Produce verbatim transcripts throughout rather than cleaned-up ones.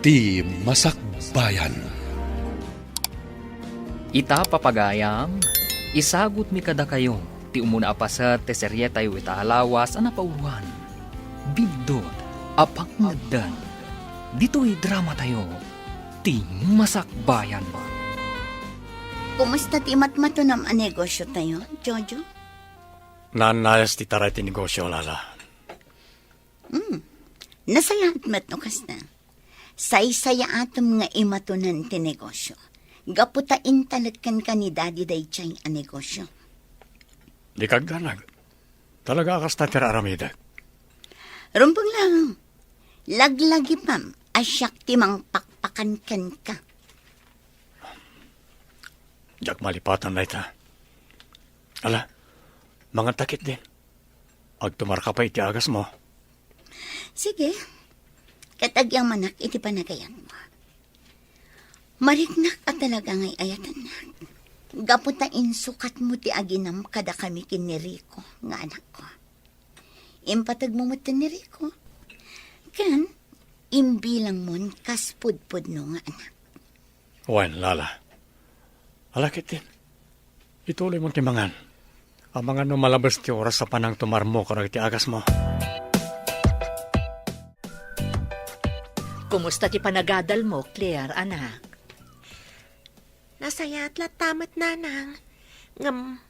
Ti Masakbayan. Ita, papagayam, isagutmi kadakayo ti umuna a paset ti serietayo ita a lawas a napauloan, Biddut a Pangngeddan. Ditoy dramatayo, Ti Masakbayan. Kumusta ti matmatunam a negosiotayo, Jojo? Naannayas ti taray ti negosio, Lala. Hmm. Nasayaat met no kasta. Saysayaatem nga imatunan ti negosio. Gapu ta intalek kenka ni Daddy daydiay a negosio. Dika agdanag. Talaga a kasta ti aramidek. Rumbeng lang. Laglagipem a siak ti mangpakpakan kenka. Diak malipatan dayta. Ala, manganta ketdin. Agtumarka pay iti agasmo. Sige. Ket agyamanak iti panagayatmo. Mariknak a talaga nga ay-ayatennak. Gapu ta insukatmo ti aginam kadakami ken ni Rico nga anakko. Impategmo metten ni Rico. Ken imbilangmon kas pudpudno nga anak. Wen, Lala. Ala ketdin. Ituloymon ti mangan. Amangan no malabes ti oras a panangtumarmo kadagiti agasmo. Kumusta ti panagadalmo, Claire, anak? Nasayaat latta met, Nanang. Ngem,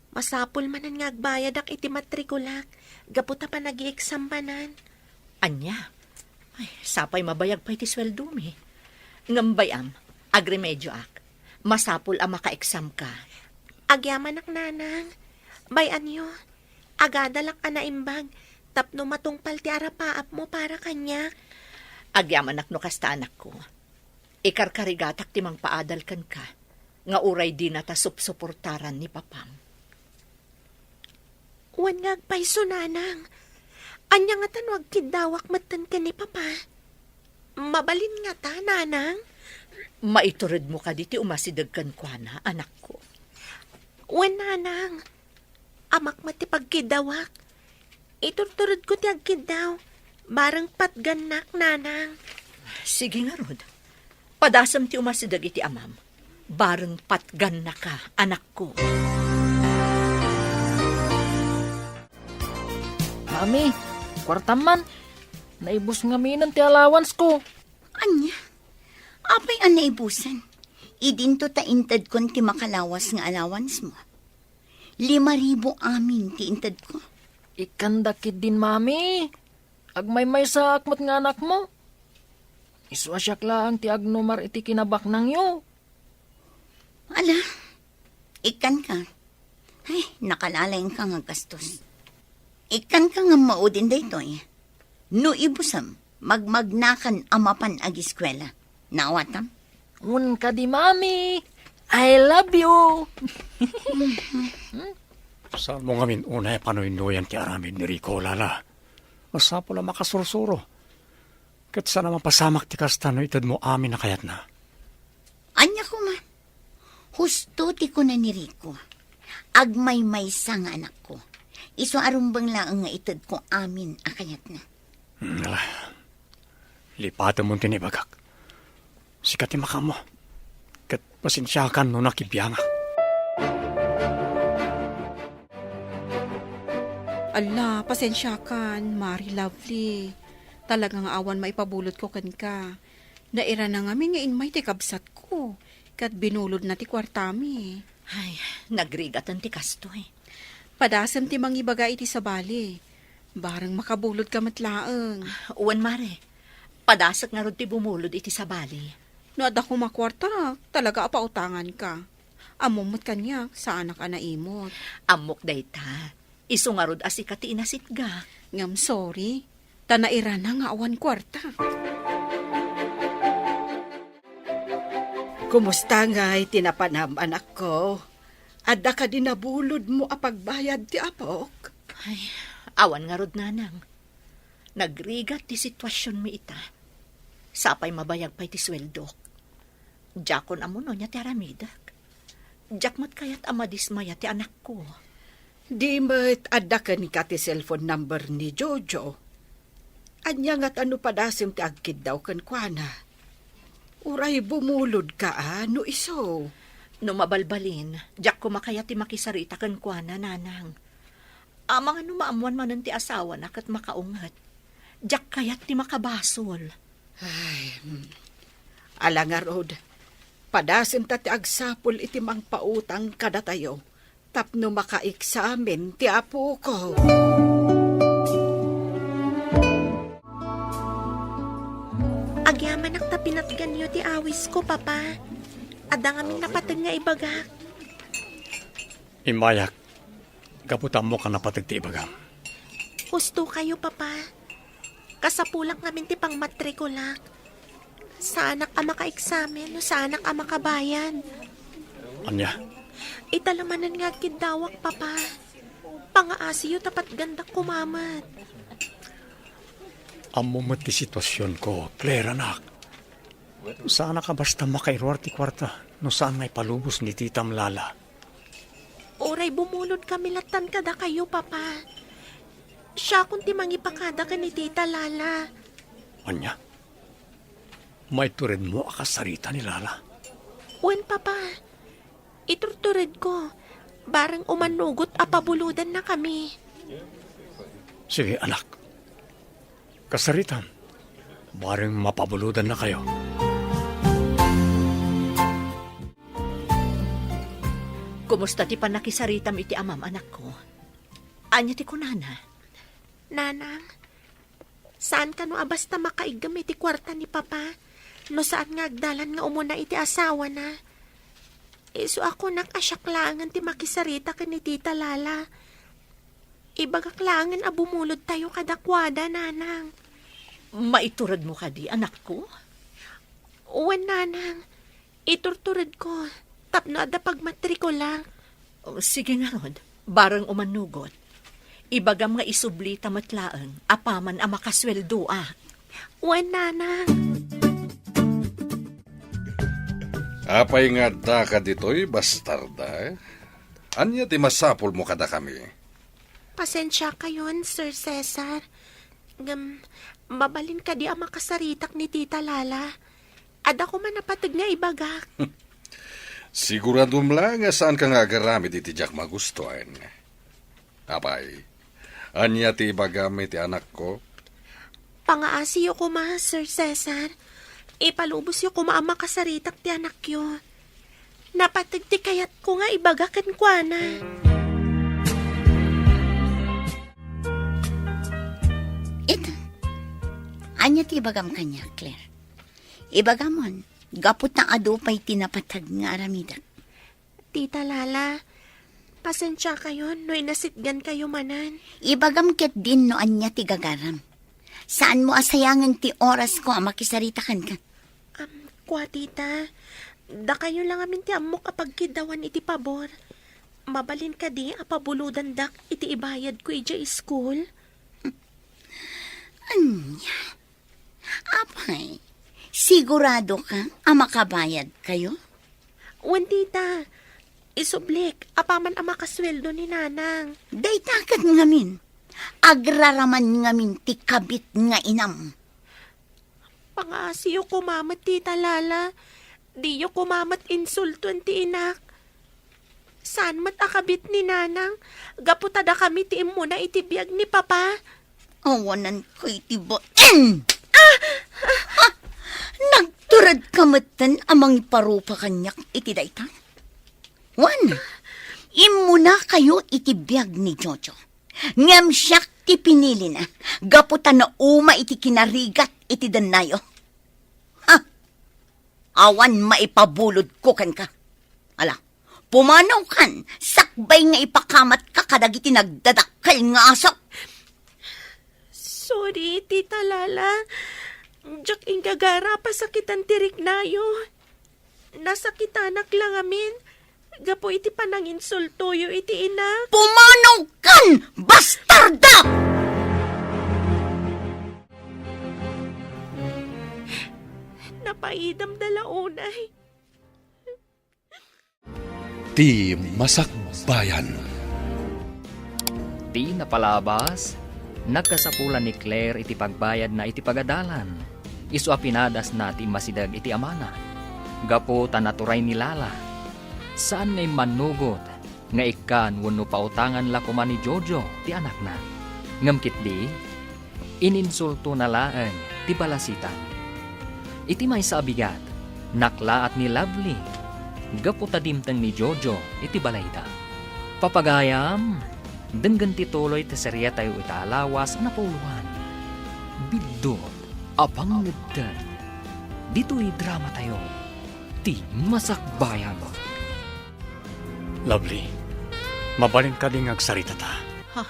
masapul manen nga agbayadak iti matrikulak gapu ta panag-i-exam manen. Ania? Ay, sapay mabayag pay ti sueldomi. Ngem bay-am, agremedioak. Masapul a maka-exam ka. Agyamanak, Nanang. Bay-anyo, agadalak a naimbag tapno matungpal ti arapaapmo para kaniak. Agyamanak no kasta, anakko. Ikarkarigatak ti mangpaadal kenka, nga uray dinata supsuportaran ni papam. Wen nga agpayso, Nanang. Ania ngata no agkiddawak metten ken ni Papa? Mabalin ngata, Nanang? Maituredmo kadi ti umasideg kenkuana, anakko? Wen, Nanang. Amak met ti pagkiddawak. Iturturedko ti agkiddaw. Bareng patgannak, Nanang. Sige ngarud. Padasem ti umasideg iti amam. Bareng patgannaka, anakko. Mami, kuartam man. Naibus ngaminen ti allowance ko. Ania? Apay a naibusen? Idinto ta intedkon ti makalawas nga allowance mo. Lima ribu amin ti intedko. Ikkanda ketdin, Mami. Agmaymaysaak met nga anakmo. Isu a siak laeng ti agnumar iti kinabaknangyo. Ala, ikkanka. Ay, nakalalengka nga gastos. Ikkanka nga maudin daytoy. No ibusam, magmagnakan a mapan agiskuela. Naawatam? Wen kadi, Mami. I love you. Saan mo ngamin unay a panuynuyan ti aramid ni Rico, Lala? Masapul a makasursuro. Ket saan a mapasamak ti kasta no itedmo amin a kayatna. Ania koma? Husto ti kuna ni Rico. Agmaymaysa nga anakko. Isu a rumbeng laeng nga itedko amin a kayatna. Hmm, ala. Lipatemon ti naibagak. Sika ti makaammo. Ket pasensiakan no nakibiangak. Alla, pasensiakan, Mari Lovely. Talaga nga awan maipabulodko kenka. Nairana ngamin nga immay ti kabsatko, ket binulodna ti kuartami. Ay, nagrigaten ti kastoy. Padasem ti mangibaga iti sabali. Bareng makabulodka met laeng. Wen, Mare. Padasek ngarud ti bumulod iti sabali. No adda koma kuartak, talaga a pautanganka. Ammom met kaniak, saanak a naimot. Ammok dayta. Isu ngarud a sika ti inasitga. Ngem sorry, ta nairana nga awan kuarta. Kumusta ngay ti napanam, anakko? Adda kadi nabulodmo a pagbayad ti apok? Ay, awan ngarud, Nanang. Nagrigat ti situasionmi ita. Sapay mabayag pay ti sueldok. Diakon ammo no ania ti aramidek. Diak met kayat a madismaya ti anakko. Di met adda kenka ti cellphone number ni Jojo. Ania ngata no padasem ti agkiddaw kenkuana? Uray bumulodka a no isu. No mabalbalin, diak koma kayat ti makisarita kenkuana, Nanang. Amangan no maammuan manen ti asawana ket makaunget. Diak kayat ti makabasol. Ay, hmm. Ala ngarud, padasenta ti agsapul iti mangpautang kadatayo tapno makaeksamen ti apoko. Agyamanak ta pinatganyo ti awisko, Papa. Adda ngamin napateg nga ibagak. Immayak, gapu ta ammok a napateg ti ibagam. Hustokayo, Papa. Kasapulak ngamin ti pangmatrikulak. Saanak a makaeksamen no saanak a makabayad. Ania? Ita la manen nga agkiddawak, Papa. Pangaasiyo ta patgandak koma met. Ammom met ti situasionko, Claire, anak. Saanak a basta makairuar ti kuarta no saan nga ipalubos ni titam, Lala. Uray bumulodkami lattan kadakayo, Papa. Siakon ti mangipakada ken ni Tita Lala. Ania? Maituredmo a kasarita ni Lala? Wen, Papa. Iturturedko, bareng umanugot a pabulodannakami. Sige, anak. Kasaritam, bareng mapabulodannakayo. Kumusta ti pannakisaritam iti amam, anakko? Ania ti kunana? Nanang, saan kano a basta makaiggem iti kuarta ni Papa no saan nga agdalan nga umuna iti asawana. Isu a kunak a siak laengen ti makisarita ken ni Tita Lala. Ibagak laengen a bumulodtayo kadakuada, Nanang. Maituredmo kadi, anakko? Wen, Nanang. Iturturedko tapno adda pagmatrikulak. O, sige ngarud, bareng umanugot. Ibagam nga isublita met laeng apaman a makasueldoak. Wen, Nanang. Apay nga addaka ditoy, bastarda? Ania ti masapulmo kadakami? Pasensiakayon, Sir Cesar. Ngem, mabalin kadi a makasaritak ni Tita Lala? Adda koma napateg nga ibagak. Siguradom la nga saanka nga agaramid iti diak magustuan. Apay, ania ti ibagam iti anakko? Pangaasiyo koma, Sir Cesar. Ipalubosyo koma a makasaritak ti anakyo. Napateg ti kayatko nga ibaga kenkuana. Ita, ania ti ibagam kaniak, Claire? Ibagamon, gapu ta adu pay ti napateg nga aramidek. Tita Lala, pasensiakayon no inasitgankayo manen. Ibagam ketdin no ania ti gagaram. Saanmo a sayangen ti orasko a makisarita kenka. Am, kua, tita, dakayo la ngamin ti ammok a pagkiddawan iti pabor. Mabalin kadi a pabulodandak iti ibayadko idiay school? Ania? Apay, siguradoka a makabayadkayo? Wen, tita. Isublik, apaman a makasueldo ni Nanang. Dayta ket ngamin. Agraraman ngamin ti kabit nga inam. Pangaasiyo koma met, Tita Lala. Diyo koma met insultoen ti inak. Saan met a kabit ni Nanang, gapu ta dakami ti immuna iti biag ni Papa. Awananko iti bain! Ah! Ah! Nagturedka metten a mangiparupa kaniak iti dayta? Wen, immunakayo iti biag ni Jojo. Ngem siak ti pinilina, gapu ta nauma iti kinarigat iti dennayo. Ha! Awan maipabulodko kenka. Ala, pumanawkan, sakbay nga ipakamatka kadagiti nagdadakkel nga aso. Sorry, Tita Lala. Diak inggagara a pasakitan ti riknayo. Nasakitanak la ngamin gapu iti pananginsultoyo iti inak. Pumanawkan, bastarda! Napaidam da la unay. Ti Masakbayan. Ti napalabas, nagkasapulan ni Claire iti pagbayadna iti pagadalan. Isu a pinadasna ti immasideg iti amana. Gapu ta naturay ni Lala, saan nga immannugot nga ikkan wenno pautangan la koma ni Jojo ti anakna. Ngem ketdi, ininsultona laeng ti balasitan. Iti maysa a bigat, naklaat ni Lovely gapu ta dimteng ni Jojo iti balayda. Papagayam, denggen ti tuloy ti serietayo ita a lawas a napuloan. Biddut a pangngedten. Ditoy dramatayo, ti Masakbayan. Lovely, mabalin kadi nga agsaritata? Ha?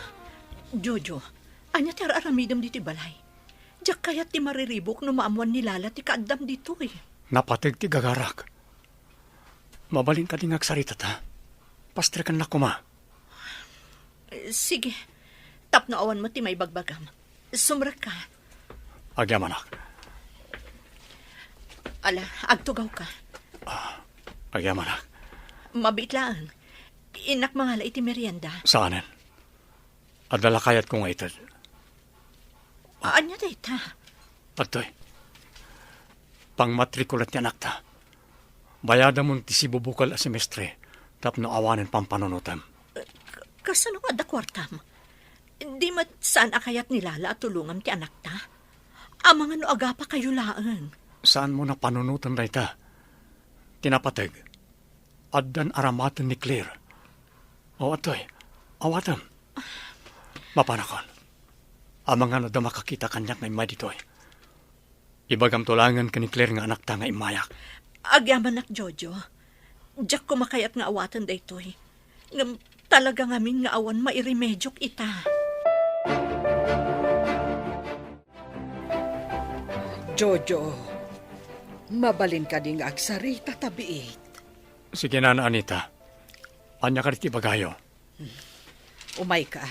Jojo, ania ti ar-aramidem ditoy balay? Diak kayat ti mariribuk no maammuan ni Lala ti kaaddam ditoy. Napateg ti gagarak. Mabalin kadi nga agsaritata? Pastrekannak koma. Eh, sige. Tapno awan met ti maibagbagam. Sumrekka. Agyamanak. Ala, agtugawka. Ah, agyamanak. Mabiit laeng. Innak mangala iti merienda. Saanen? Adda la kayatko nga ited. Ania dayta? Adtoy. Pangmatrikula ti anakta. Bayadamon ti sibubukel a semestre tapno awanen pampanunotem. K-, kasano nga adda kuartam? Di met saan a kayat ni Lala a tulongam ti anakta? Amangan no agapakayo laeng. Saanmo a panunoten dayta? Ti napateg, addan aramaten ni Claire. O, adtoy, awatem. Mapanakon. Amangan no adda makakita kaniak nga immay ditoy. Ibagamto laengen ken ni Claire nga anakta nga immayak. Agyamanak, Jojo. Diak koma kayat nga awaten daytoy. Ngem talaga ngamin nga awan mairemediok ita. Jojo, mabalin kadi nga agsarita ta biit? Sige, Nana Anita. Ania kadi ti ibagayo? Umayka.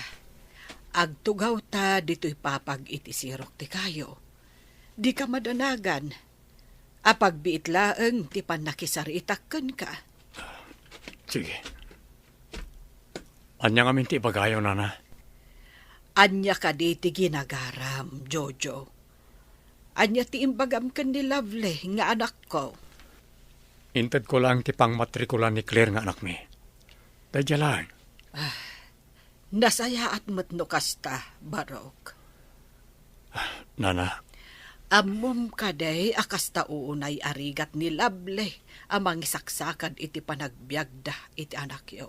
Agtugawta ditoy papag iti sirok ti kayo. Dika madanagan. Apagbiit laeng ti pannakisaritak kenka. Sige. Ania ngamin ti ibagayo, Nana? Ania kadi ti ginagaram, Jojo? Ania ti imbagam ken ni Lovely nga anakko? Intedko laeng ti pangmatrikula ni Claire nga anakmi. Daydiay laeng. Ah, nasayaat met no kasta, Barok. Nana. Ammom kadi a kasta unay a rigat ni Lovely a mangisaksakad iti panagbiagda iti anakyo.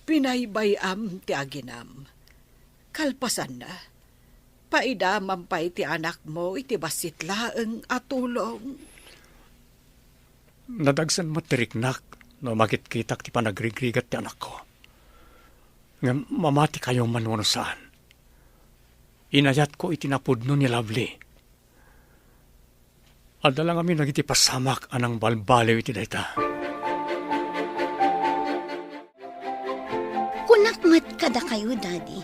Pinaybay-am ti aginam. Kalpasanna, paidamam pay ti anakmo iti bassit laeng a tulong. Nadagsen met ti riknak no makitkitak ti panagrigrigat ti anakko. Ngem mamatikayo man wenno saan, inayatko iti napudno ni Lovely. Adda la ngamin dagiti pasamak a nangbalbaliw iti dayta. Kunak met kadakayo, Daddy,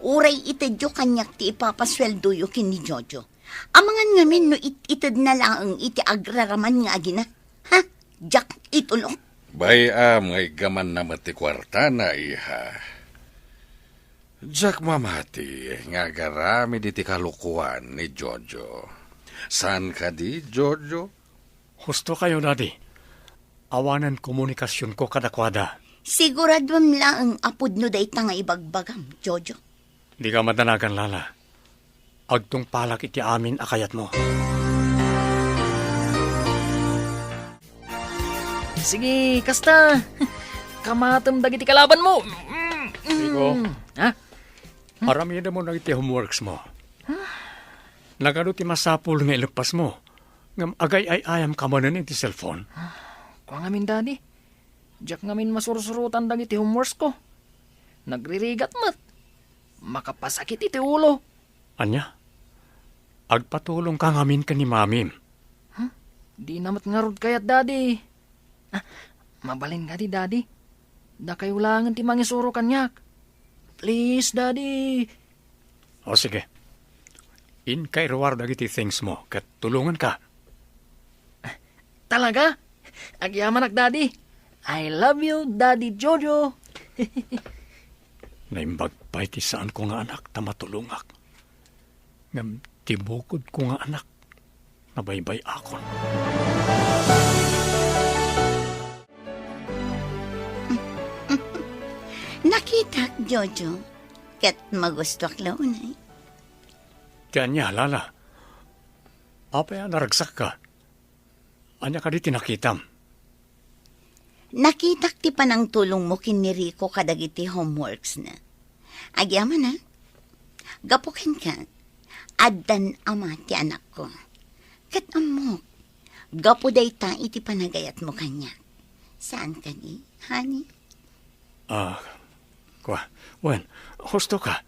uray itedyo kaniak ti ipapasueldoyo ken ni Jojo. Amangan ngamin no it-itedna laeng iti agraraman nga agina. Ha? Diak itulok. Bay-am nga iggamanna met ti kuartana, iha. Diak mamati nga agaramid iti kalokoan ni Jojo. Saan kadi, Jojo? Husto kayo, Daddy. Awanen komunikasionko kadakuada. Siguraduem laeng a pudno dayta nga ibagbagam, Jojo. Dika madanagan, Lala. Agtungpalak iti amin a kayatmo. Sige, kasta. Kamatem dagiti kalabanmo. Rico. Ha? Aramidem dagiti homeworks mo. Nagadu ti masapul nga ileppasmo. Ngem agay-ay-ayam ka manen iti cellphone. Kua ngamin, Daddy. Diak ngamin masursurotan dagiti homeworks ko. Nagririgat met. Makapasakit iti ulo. Ania? Agpatulong ka ngamin ken ni Mamim. Huh? Dina met ngarud kayat, Daddy. Ah, mabalin kadi, Daddy? Dakayo laengen ti mangisuro kaniak. Please, Daddy. O, sige. Inka iruar dagiti things mo ket tulonganka. Talaga? Agyamanak, Daddy. I love you, Daddy Jojo. Naimbag pay ti saanko nga anak ta matulongak. Ngem ti bukodko nga anak, nabaybay-akon. Nakitak, Jojo, ket magustuak la unay. Ti ania, Lala? Apay a naragsakka? Ania kadi ti nakitam? Nakitak ti panangtulongmo ken ni Rico kadagiti homeworksna. Agyamanak, gapu kenka, addan ama ti anakko. Ket ammok, gapu dayta iti panagayatmo kaniak. Saan kadi, honey? Ah, kua, wen, hustoka.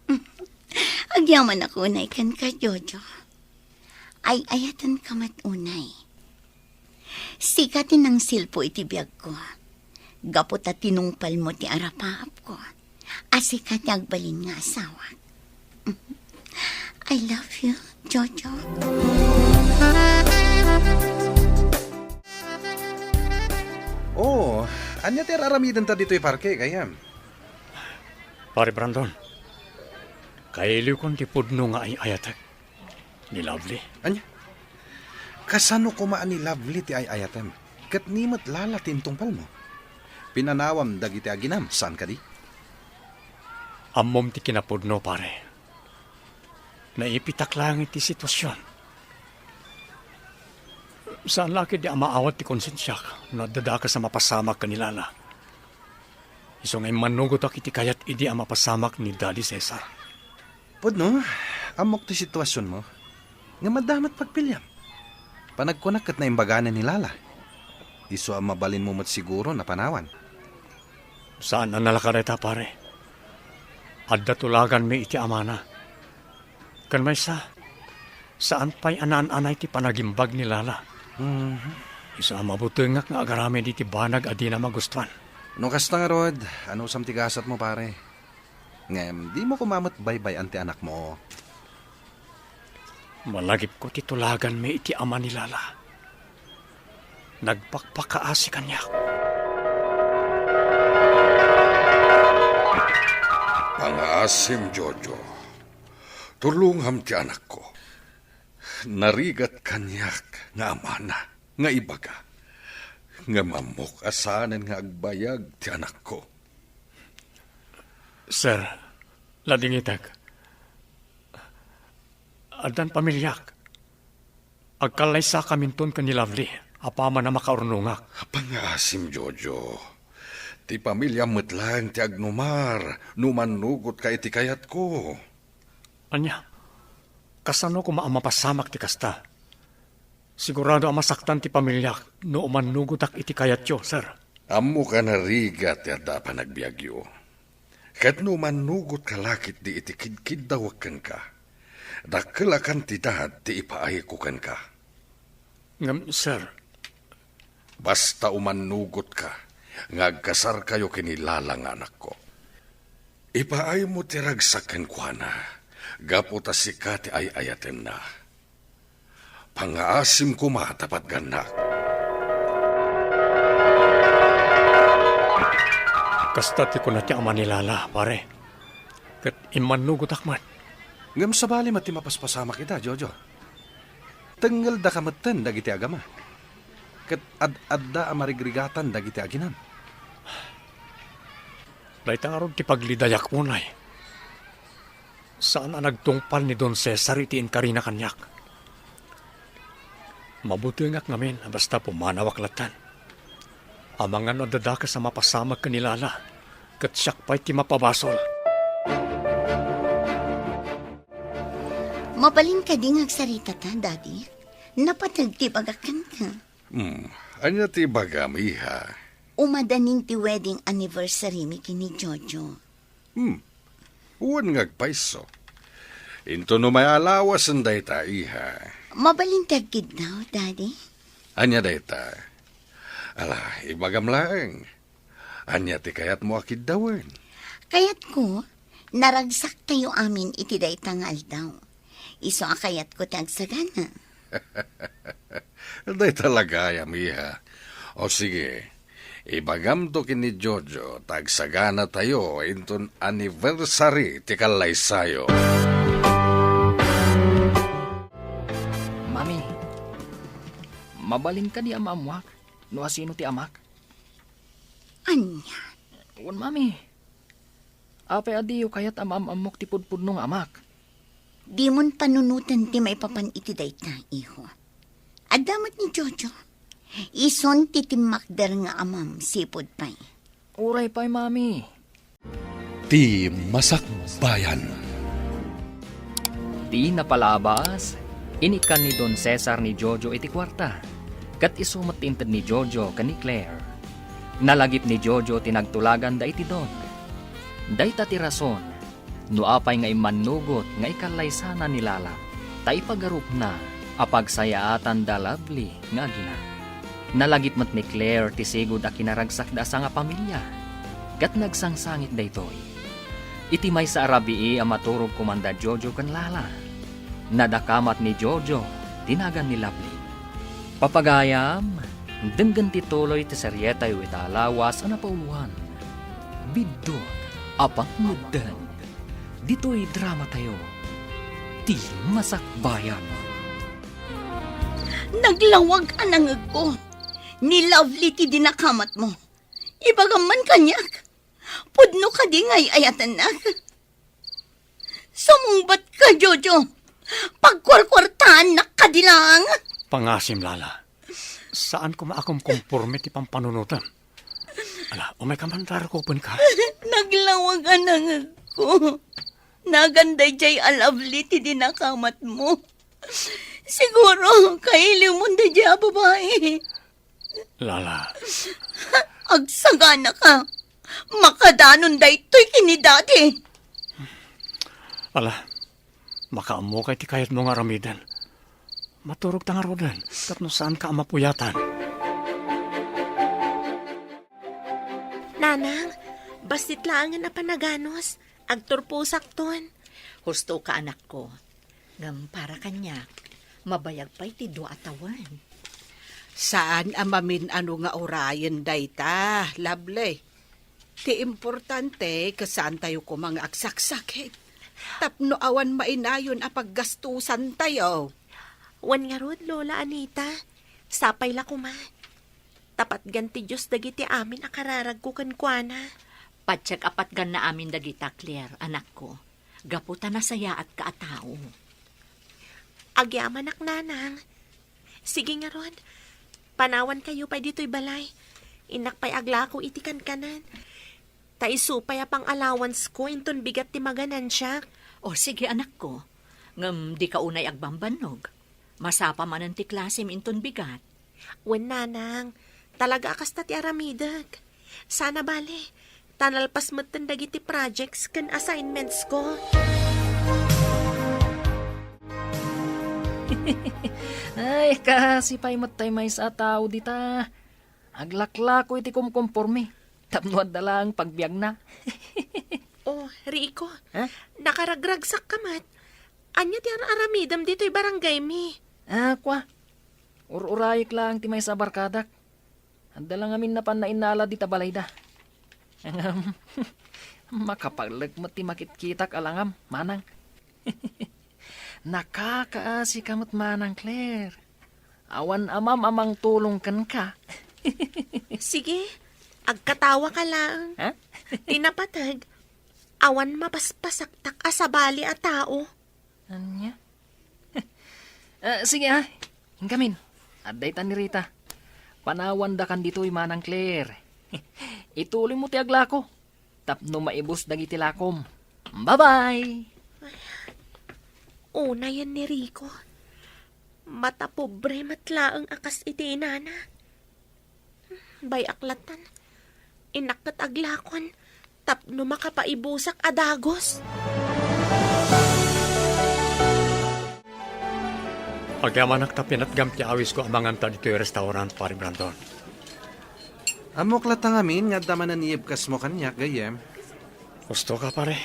Agyamanak unay kenka, Jojo. Ay-ayatenka met unay. Sika ti nangsilpo iti biagko. Gapu ta tinungpalmo ti arapaapko a sika ti agbalin nga asawak. I love you, Jojo. Oh, ania ti ar-aramidenta ditoy parke, gayyem? Pare Brandon, kailiwkon ti pudno nga ay-ayatek. Ni Lovely. Ania? Kasano koma a ni Lovely ti ay-ayatem? Ket ni met Lala ti intungpalmo? Pinanawam dagiti aginam, saan kadi? Ammom ti kinapudno, pare. Naipitak laeng iti situasion. Saan la ketdi a maawat ti konsensiak no adda dakes a mapasamak ken ni Lala. Isu nga immannugotak iti kayat idi a mapasamak ni Daddy Cesar. Pudno, ammok ti situasionmo. Ngem adda met pagpiliam. Panagkunak ket naimbaganen ni Lala. Isu a mabalinmo met siguro a panawan. Saan a nalaka dayta, pare. Adda tulaganmi iti amana. Ken maysa, saan pay a naan-anay ti panagimbag ni Lala. Mhm. Isu a mabutengak nga agaramid iti banag a dina magustuan. No kasta ngarud, anusam ti gasatmo, pare? Ngem dimo koma met baybay-an ti anakmo. Malagipko ti tulaganmi iti ama ni Lala. Nagpakpakaasi kaniak. Pangaasim, Jojo. Tulongam ti anakko. Narigat kaniak nga amana nga ibaga. Ngem ammok a saanen nga agbayag ti anakko. Sir, ladingitek. Addan pamiliak. Agkallaysakaminton ken ni Lovely, apaman a makaurnongak. Pangaasim, Jojo. Ti pamiliam met laeng ti agnumar no mannugotka iti kayatko. Ania? Kasano koma a mapasamak ti kasta? Sigurado a masaktan ti pamiliak no umannugotak iti kayatyo, sir. Ammok a narigat ti adda a panagbiagyo. Ket no umannugotka la ketdi iti kidkiddawek kenka, dakkel a kantidad ti ipaayko kenka. Ngem, sir. Basta umannugotka nga agkasarkayo ken ni Lala nga anakko. Ipaaymo ti ragsak kenkuana gapu ta sika ti ay-ayatenna. Pangaasim koma ta patgannak. Kasta ti kuna ti ama ni Lala, pare. Ket immannugotak met. Ngem sabali met ti mapaspasamak ita, Jojo. Tengngeldaka metten dagiti agama. Ket ad-adda a marigrigatan dagiti aginam. Dayta ngarud ti paglidayak unay. Saan a nagtungpal ni Don Cesar iti inkarina kaniak. Mabutengak ngamin a basta pumanawak latta. Amangan no adda dakes a mapasamak ken ni Lala, ket siak pay ti mapabasol. Mabalin kadi nga agsaritata, Daddy? Napateg ti ibagak kenka. Hmm, ania ti ibagam, iha? Umadanin ti wedding anniversary mi ken ni Jojo. Hmm. Wen nga agpayso. Intono may alawasen dayta, iha. Mabalin ti agkiddaw, Daddy? Ania dayta? Ala, ibagam laeng. Ania ti kayatmo a kiddawen? Kayatko, naragsaktayo amin iti dayta nga aldaw. Isu a kayatko ti agsagana. Dayta la gayam, iha. O sige, ibagamto ken ni Jojo ta agsaganatayo inton anniversary ti kallaysayo. Mami, Mabalin kadi a maammuak no asino ti amak? Ania? Wen, Mami. Apay a diyo kayat a maam-ammok ti pudpudno nga amak? Dimon panunoten ti maipapan iti dayta, iho. Adda met ni Jojo. Isun ti timmakder nga amam sipud pay. Uray pay, Mami. Ti Masakbayan. Ti napalabas, inikkan ni Don Cesar ni Jojo iti kuarta, ket isu met ti inted ni Jojo ken ni Claire. Nalagip ni Jojo ti nagtulaganda iti Don. Dayta ti rason no apay nga immannugot nga ikallaysana ni Lala, ta ipagarupna a pagsayaatan da Lovely nga agina. Nalagip met ni Claire ti sigud a kinaragsakda a sangapamilia, ket nagsangsangit daytoy. Iti maysa a rabii a maturog koma da Jojo ken Lala, nadakamat ni Jojo ti nagan ni Lovely. Papagayam, denggen ti tuloy ti serietayo ita a lawas a napauluan, Biddut a Pangngeddan. Ditoy dramatayo, Ti Masakbayan. Naglawag a nangegko. Ni Lovely ti dinakamatmo. Ibagam man kaniak. Pudno kadi nga ay-ayatennak? Sumungbat ka, Jojo. Pagkuarkuartaannak kadi lang. Pangasim, Lala. Saan koma a kumkomporme ti pampanunotem. Ala, umay ka man, rarukupen ka. Naglawag a nangegko. Nagan dayjay a Lovely ti dinakamatmo. Siguro, kailiwmon dayjay a babai. Lala. Agsagana ka. Makadanon daytoy ken ni Daddy. Ala, makaammo kay ti kayatmo nga aramiden. Maturog ta ngaruden, tapno saan ka a mapuyatan. Nanang, bassit laengen a panaganos. Agturposakton. Husto ka, anakko. Ngem para kaniak, mabayag pay ti dua a tawen. Saan a mamin-ano nga urayen dayta, Lovely. Ti importante, ket saantayo koma nga agsaksakit. Tapno awan mainayon a paggastusantayo. Wen ngarud, Lola Anita, sapay la koma. Ta patgan ti Dios dagiti amin a kararagko kenkuana. Patiek a patganna amin dagita, Claire, anakko, gapu ta nasayaatka a tao. Agyamanak, Nanang. Sige ngarud, panawankayo pay ditoy balay. Innak pay aglako iti kankanan. Ta isu pay a pang-allowancesko inton bigat ti maganansiak. O, sige, anakko. Ngem dika unay agbambannog. Masapa manen ti klasem inton bigat. Wen, Nanang. Talaga a kasta ti aramidek. Sana bale, ta nalpas metten dagiti projects ken assignmentsko. Ay, kaasi pay met tay maysa a tao dita. Aglaklako iti kumkomporme tapno adda laeng pagbiagna. Oh, Rico, ha? Nakaragragsakka met. Ania ti ar-aramidem ditoy barangaymi? Ah, kua. Ur-urayek laeng ti maysa a barkadak. Adda la ngamin napan nainnalad dita balayda. Ngem, makapaglek met ti makitkitak a langam, manang. Nakakaasika met manang, Claire. Awan amam a mangtulong kenka. Sige, agkatawaka laeng. Ha? Ti napateg, awan mapaspasaktak a sabali a tao. Ania? Ah, sige, ah. Inkamin. Adda itan ni Rita. Panawandakan ditoy, manang Claire. Ituloymo ti aglako tapno maibus dagiti lakom. Bye-bye! Unayen ni Rico. Matapobre met laeng a kas iti inana. Bay-ak latan. Innak ket aglakon tapno makapaibusak a dagus. Agyamanak ta pinatgam ti awisko a manganta ditoy restaurant, Pare Brandon. Ammok latta ngamin nga adda manen iyebkasmo kaniak, gayyem. Husto ka, pare.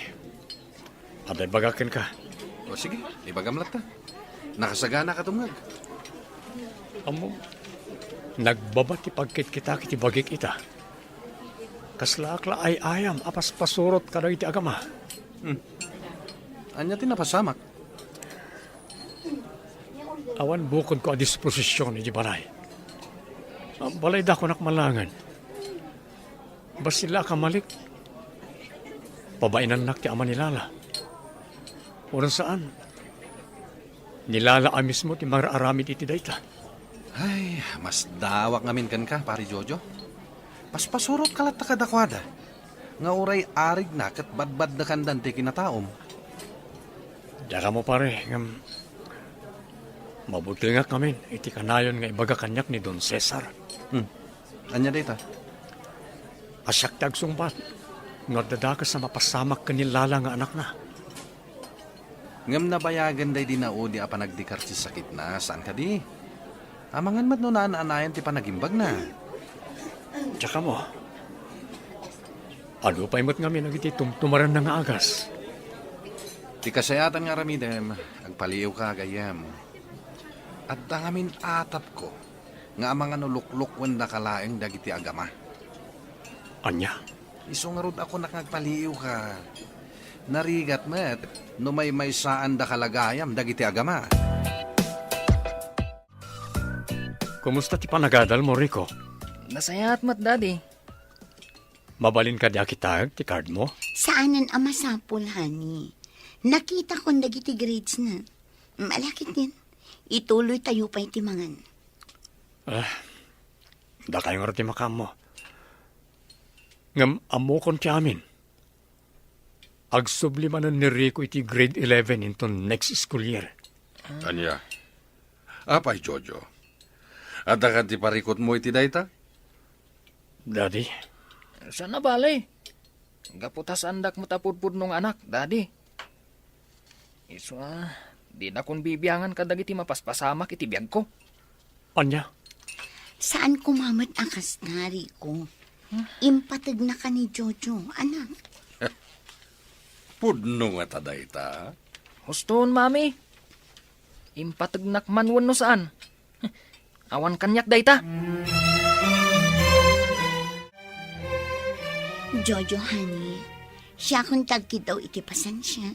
Adda ibagak kenka. O sige, ibagam latta. Nakasagana ka tumngeg. Ammom, nagbaba ti pagkitkitak iti bagik ita. Kaslaak la ay-ayam a paspasurot kadagiti agama. Hmm. Ania ti napasamak? Awan bukodko a disposision iti balay. Ah, balaydakonak malangen. Bassit la a kamalik, pabainannak ti ama ni Lala. Wenno saan, ni Lala a mismo ti mangararamid iti dayta. Ay, masdaawak ngamin kenka, Pari Jojo. Paspasurotka latta kadakuada nga uray arigna ket badbadnekandan ti kinataom. Diak ammo, pare, ngem mabutengak ngamin iti kanayon nga ibaga kaniak ni Don Cesar. Hmm. Ania dayta? A siak ti agsungbat no adda dakes a mapasamak ken ni Lala nga anakna. Ngem nabayagen daydi naudi a panagdikar ti sakitna, saan kadi? Amangan met no naan-anayan ti panagimbagna. Diak ammo. Adu pay met ngamin dagiti tumtumarenna nga agas. Ti kasayaatan nga aramidem, agpaliiwka, gayyem. Adda ngamin atapko nga amangan no luklukuendaka laeng dagiti agama. Ania? Isu ngarud a kunak nga agpaliiwka. Narigat met no maymaysaandaka la gayam dagiti agama. Kumusta ti panagadalmo, Rico? Nasayaat met, Daddy. Mabalin kadi a kitaek ti cardmo? Saanen a masapul, honey. Nakitakon dagiti gradesna. Malakit din. Ituloytayo pay ti mangan. Ah, dakayo ngarud ti makaammo. Ngem ammokon ti amin. Agsubli manen ni Rico iti grade eleven inton next school year. Ania? Apay, Jojo? Adda kadi parikutmo iti dayta? Daddy? Saan a bale. Gapu ta saandak met a pudpudno nga anak, Daddy. Isu a, dinakon bibiangan kadagiti mapaspasamak iti biagko. Ania? Saan koma met a kasta, Rico. Impategnaka ni Jojo, anak. Pudno ngata dayta? Husto, Mami. Impategnak man wenno saan. Awan kaniak dayta. Jojo, honey, siakon ti agkiddaw iti pasensia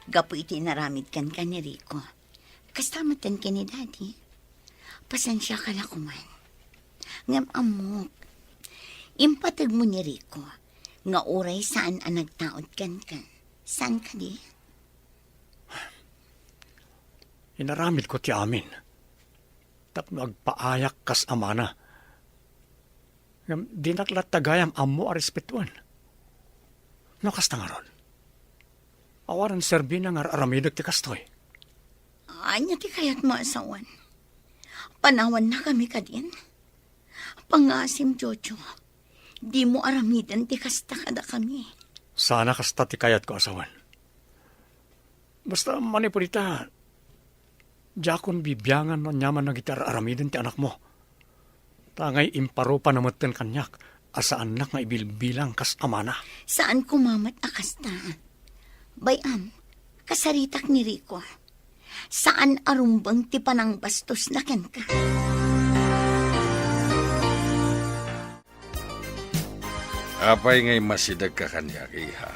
gapu iti inaramid kenka ni Rico. Kasta metten ken ni Daddy. Pasensiaka la koman. Ngem ammok, impategmo ni Rico nga uray saan a nagtaud kenka. Saan kadi? Inaramidko ti amin tapno agpaayak kas amana. Ngem dinak latta gayam ammo a respetuen. No kasta ngarud, awanen serbina nga ar-aramidek ti kastoy. Ania ti kayatmo a sawen? Panawannakami kadin? Pangasim, Jojo. Dimo aramiden ti kasta kadakami. Saan a kasta ti kayatko a sawen. Basta manipud ita, diakon bibiangan no aniaman dagiti ar-aramiden ti anakmo. Ta ngay imparupa na metten kaniak a saannak nga ibilbilang kas amana. Saan koma met a kasta. Bay-am, kasaritak ni Rico. Saan a rumbeng ti panangbastosna kenka. Apay nga immasidegka kaniak, iha?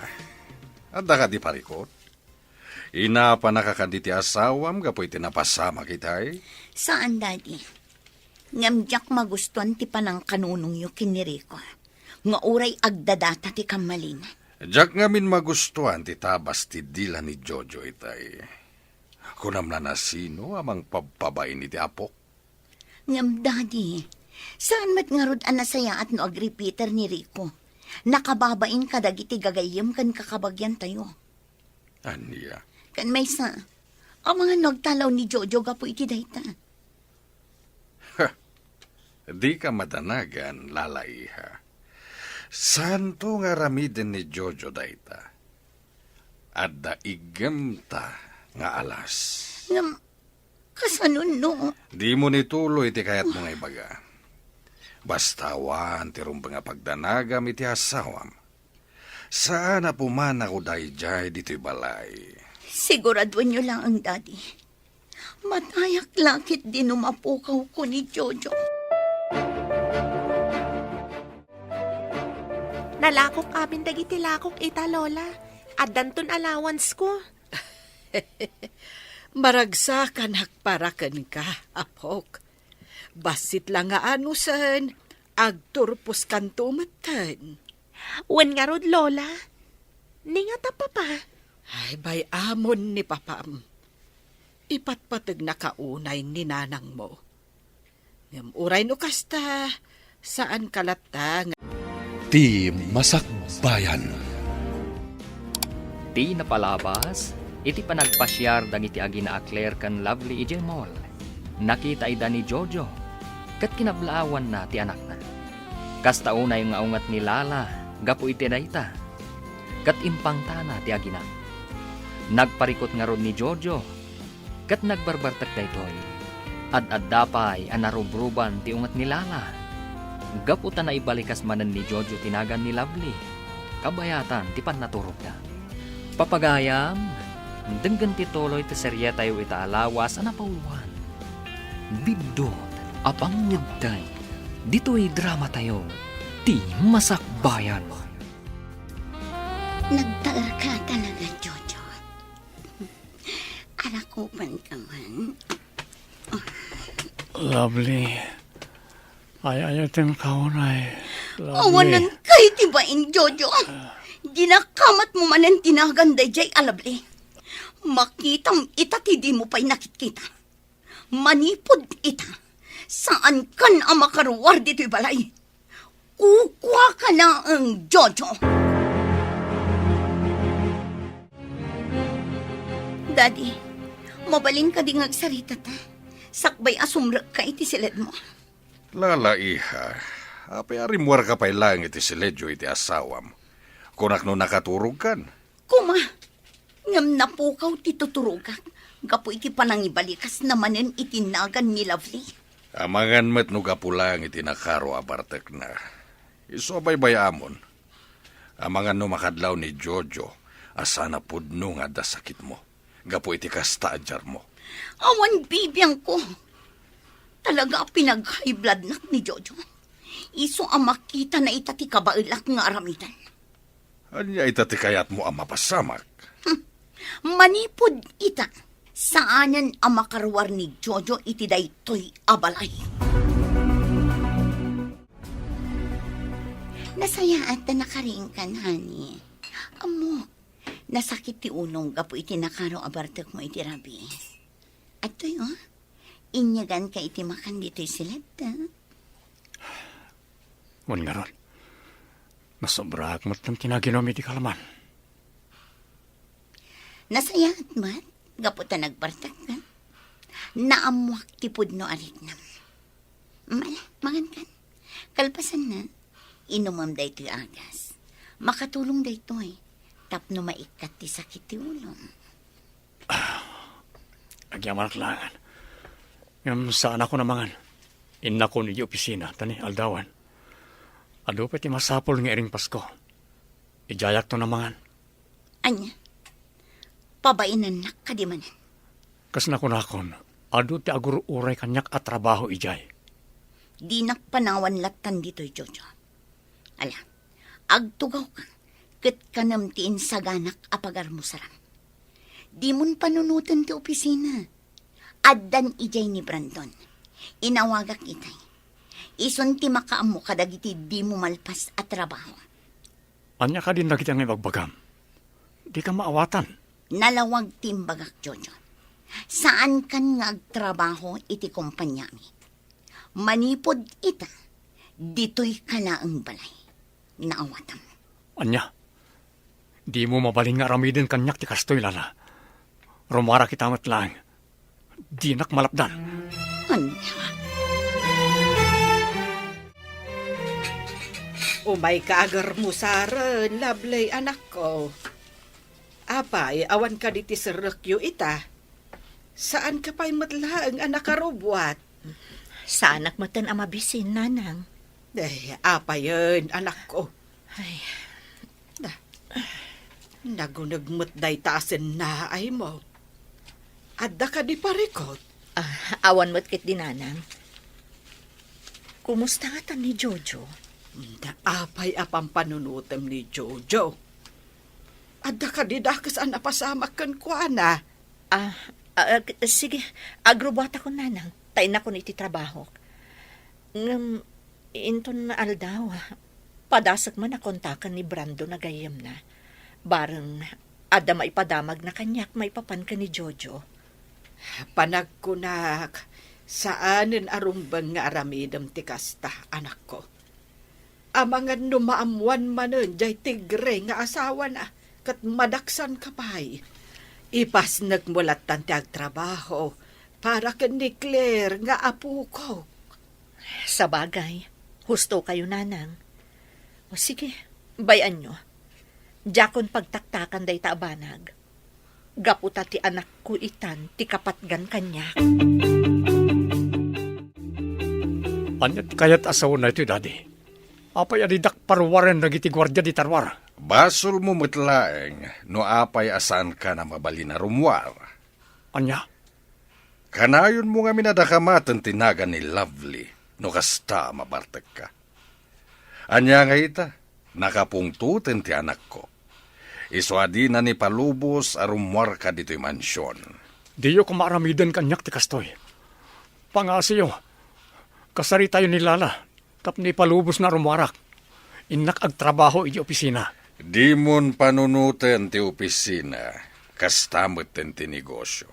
Adda kadi parikut? Inapanaka kadi ti asawam gapu iti napasamak itay? Saan, Daddy. Ngem diak magustuan ti panangkanunongyo ken ni Rico nga uray agdadata ti kammalina. Diak ngamin magustuan ti tabas ti dila ni Jojo itay. Kunam la, nasino a mangpabpabain iti apok? Ngem, Daddy, saan met ngarud a nasayaat no agripiter ni Rico? Nakababain kadagiti gagayyem ken kakabagiantayo. Ania? Ken maysa, amangan no agtalaw ni Jojo gapu iti dayta. Ha! Dika madanagan, Lala, iha. Saanto nga aramiden ni Jojo dayta. Adda iggemta nga alas. Ngem, kasano no? Dimo ituloy ti kayatmo nga ibaga. Basta awan ti rumbeng a pagdanagam iti asawam. Saan a pumanawko daydiay ditoy balay. Siguraduenyo laeng, Daddy. Matayak la ketdi no mapukawko ni Jojo. Nalakok amin dagiti lakok ita, Lola. Addanton allowance ko. Maragsakanak para kenka, apok. Bassit la nga anusen, agturposkanto metten. Wen ngarud, Lola. Ni ngata, Papa? Ay, bay-amon ni Papam. Ipatpategnaka unay ni nanangmo. Ngem uray no kasta, saanka latta nga Ti Masakbayan. Ti napalabas, iti panagpasiar dagiti agina a Claire ken Lovely idiay mall, nakita ida ni Jojo, ket kinablaawanna ti anakna. Kasta unay nga unget ni Lala gapu iti dayta, ket impangtana ti agina. Nagparikut ngarud ni Jojo, ket nagbarbartek daytoy. Ad-adda pay a narubruban ti unget ni Lala. Gapu ta naibalikas manen ni Jojo ti nagan ni Lovely, kabayatan ti pannaturogda. Papagayam, denggen ti tuloy ti serietayo ita a lawas a napauluan. Biddut a pangngeddeng ditoy dramatayo, Ti Masakbayan. Nagtaerka talaga, Jojo. Arakupanka man. Lovely. Ay-ayatenka unay, Lovely. Awanan kay ti bain, Jojo. Dinakamat mo manen ti nagan dayjay a Lovely. Makitam ita ti di mo pay nakitkita. Manipud ita, saankan a makaruar ditoy balay. Kukuaka laeng, Jojo. Daddy, mabalin kadi nga agsarita ta? Sakbay a sumrekka iti siledmo. Lala, iha, apay a rimmuarka pay laeng iti siledyo iti asawam? Kunak no nakaturogkan. Koma, ngem napukaw ti tuturogak gapu iti panangibalikasna manen iti nagan ni Lovely. Amangan met no gapu laeng iti nakaro a bartekna. Isu a baybay-amon. Amangan no makadlaw ni Jojo a sana pudno nga adda sakitmo gapu iti kasta a diarmo. Awan bibiangko. Talaga a pinag-high bloodnak ni Jojo. Isu a makitana ita ti kabaelak nga aramiden. Ania ita ti kayatmo a mapasamak? Hmm. Manipud ita, saanen a makaruar ni Jojo iti daytoy a balay. Nasayaat ta nakariingkan, honey. Ammo, nasakit ti ulong gapu iti nakaro a bartekmo iti rabies. Adtoy, oh. Inyaganka iti makan ditoy siled, ah. Wen ngarud, nasobraak met ti naginom iti kalaman. Nasayaat met, gapu ta nagbartekka. Naammoak ti pudno a riknam. Mala, mangankan. Kalpasanna, inumem daytoy agas. Makatulong daytoy tapno maikkat ti sakit ti ulom. Agyamanak laengen. Ngem saanakon a mangan. Innakon idiay opisina, ta ni aldawen, adu pay ti masapul nga iring Pasko. Idiayakton a mangan. Ania? Pabainennak kadi manen? Kas nakunakon, adu ti agur-uray kaniak a trabaho idiay. Dinak panawan lattan ditoy, Jojo. Ala, agtugawka, ket kanem ti insaganak a pagarmusaram. Dimon panunoten ti opisina. Addan idiay ni Brandon. Inawagak itay. Isun ti makaammo kadagiti dimo malpas a trabaho. Ania kadin dagiti nga ibagbagam? Dika maawatan. Nalawag ti imbagak, Jojo. Saankan nga agtrabaho iti kompaniami. Manipud ita, ditoy ka laeng balay. Naawatam. Ania? Dimo mabalin nga aramiden kaniak ti kastoy, Lala? Rumara kita met laeng. Dinak malapdan. Ania? Umayka agarmusaren, Lovely, anakko. Apay, awan kadi ti serrekyo ita? Saanka pay met laeng a nakarubbuat? Saanak metten a mabisin, Nanang. Eh, apayen, anakko? Ay. Na, naguneg met dayta a sennaaymo. Adda kadi parikut? Ah, awan met ketdi, Nanang. Kumusta ngata ni Jojo? Na, apay a pampanunotem ni Jojo? Adda kadi dakes a napasamak kenkuana? Ah, ah, ag-, sige, agrubbuatakon, Nanang, ta innakon iti trabahok. Ngem inton aldaw, padasek man a kontaken ni Brandon a gayyemna. Bareng adda maipadamagna kaniak maipapan ken ni Jojo. Panagkunak, saanen a rumbeng nga aramidem ti kasta, anakko. Amangan no maammoan manen jay tigre nga asawana, ket madaksanka pay. Ipasnekmo lattan ti agtrabaho para ken ni Claire nga apokok. Sabagay, husto kayo, Nanang. O sige, bay-anyo. Diakon pagtaktakan dayta a banag. Gapu ta ti anakko itan ti kapatgan kaniak. Ania ti kayat a saona itoy, Daddy? Apay a didak paruaren dagiti guardia di taruar? Basolmo met laeng no apay a saankan a mabalin a rummuar. Ania? Kanayonmo ngamin a dakamaten ti nagan ni Lovely no kasta a mabartekka. Ania ngay ita? Nakapungtoten ti anakko. Isu a dina ni palubos a rummuarka ditoy mansion. Diyo koma aramiden kaniak ti kastoy. Pangasiyo, kasaritayo ni Lala tapno ipalubosna a rummuarak. Innak agtrabaho iti opisina. Dimon panunoten ti opisina, kasta metten ti negosio.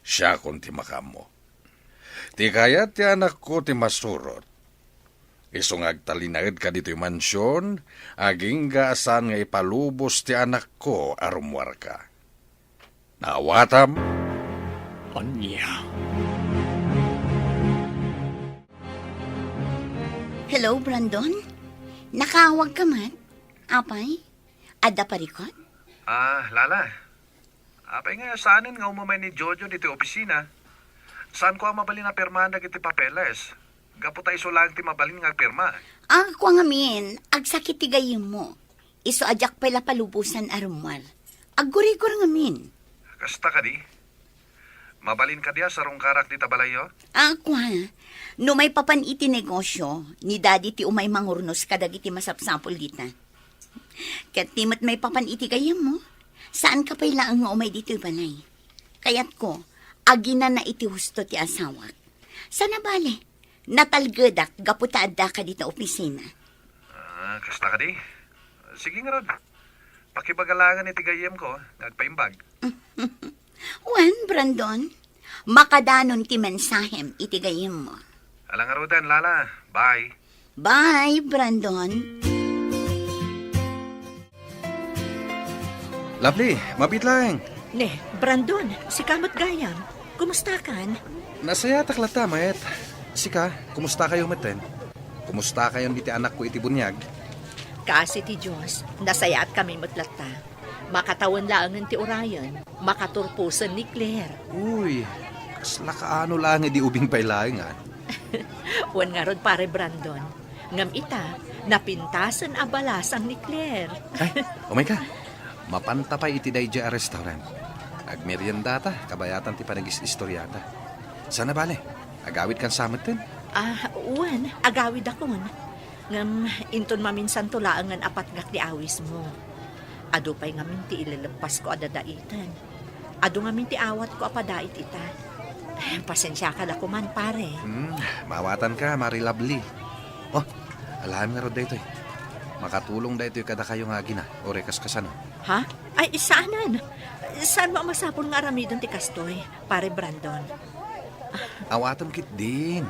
Siakon ti makaammo. Ti kayat ti anakko ti masurot. Isu nga agtalinaedka ditoy mansion, agingga a saan nga ipalubos ti anakko a rummuarka. Naawatam? Ania? Hello, Brandon? Nakaawagka met? Apay? Adda parikut? Ah, Lala. Apay nga saanen nga umumay ni Jojo ditoy opisina? Saanko a mabalin a pirmaan dagiti papeles? Gapu ta isu laeng ti mabalin nga agpirma. Ah, kua ngamin, agsakit ti gayyemmo. Isu a diak pay la palubosan a rummuar. Aggurigor ngamin. Kasta kadi? Mabalin kadi a sarungkarak dita balayyo? Ah, kua. No maipapan iti negosio, ni Daddy ti umay mangurnos kadagiti masapsapul dita. Ket ti met maipapan iti gayyemmo, saanka pay laeng nga umay ditoy balay. Kayatko, aginana iti husto ti asawak. Sana bale, natalgedak gapu ta addaka dita opisina. Ah, kasta kadi? Sige ngarud. Pakibaga laengen iti gayyemko nga agpaimbag. Wen, Brandon, makadanon ti mensahem iti gayyemmo. Ala ngaruden, Lala. Bye. Bye, Brandon. Lovely, mabiit laeng. Ne, Brandon, sika met gayam. Kumustakan? Nasayatak latta, Mayet. Sika, kumusta kayo metten? Kumusta kayon iti anakko iti buniag? Kaasi ti Dios, nasayaat kami met latta. Makatawen laengen ti urayen, makaturposen ni Claire. Uy, kasla kaano laeng idi ubing pay laeng, a? Wen ngarud, Pare Brandon. Ngem ita, napintasen a balasang ni Claire. Ay, umayka. Mapanta pay iti daydiay a restaurant. Agmeriendata, kabayatan ti panagis-istoriata. Sana bale, agawidkan sa metten? Ah, wen, agawidakon. Ngem inton maminsanto laengen a patgak ti awismo. Adu pay ngamin ti ilelepasko a dadaiten. Adu ngamin ti awatko a padait ita. Pasensiaka la koman, pare. Hmm, maawatanka, Mare Lovely. Oh, alaem ngarud daytoy. Makatulong daytoy kadakayo nga agina, uray kaskasano. Ha? Ay, saanen. Saanmo a masapul nga aramiden ti kastoy, Pare Brandon? Awatem ketdin.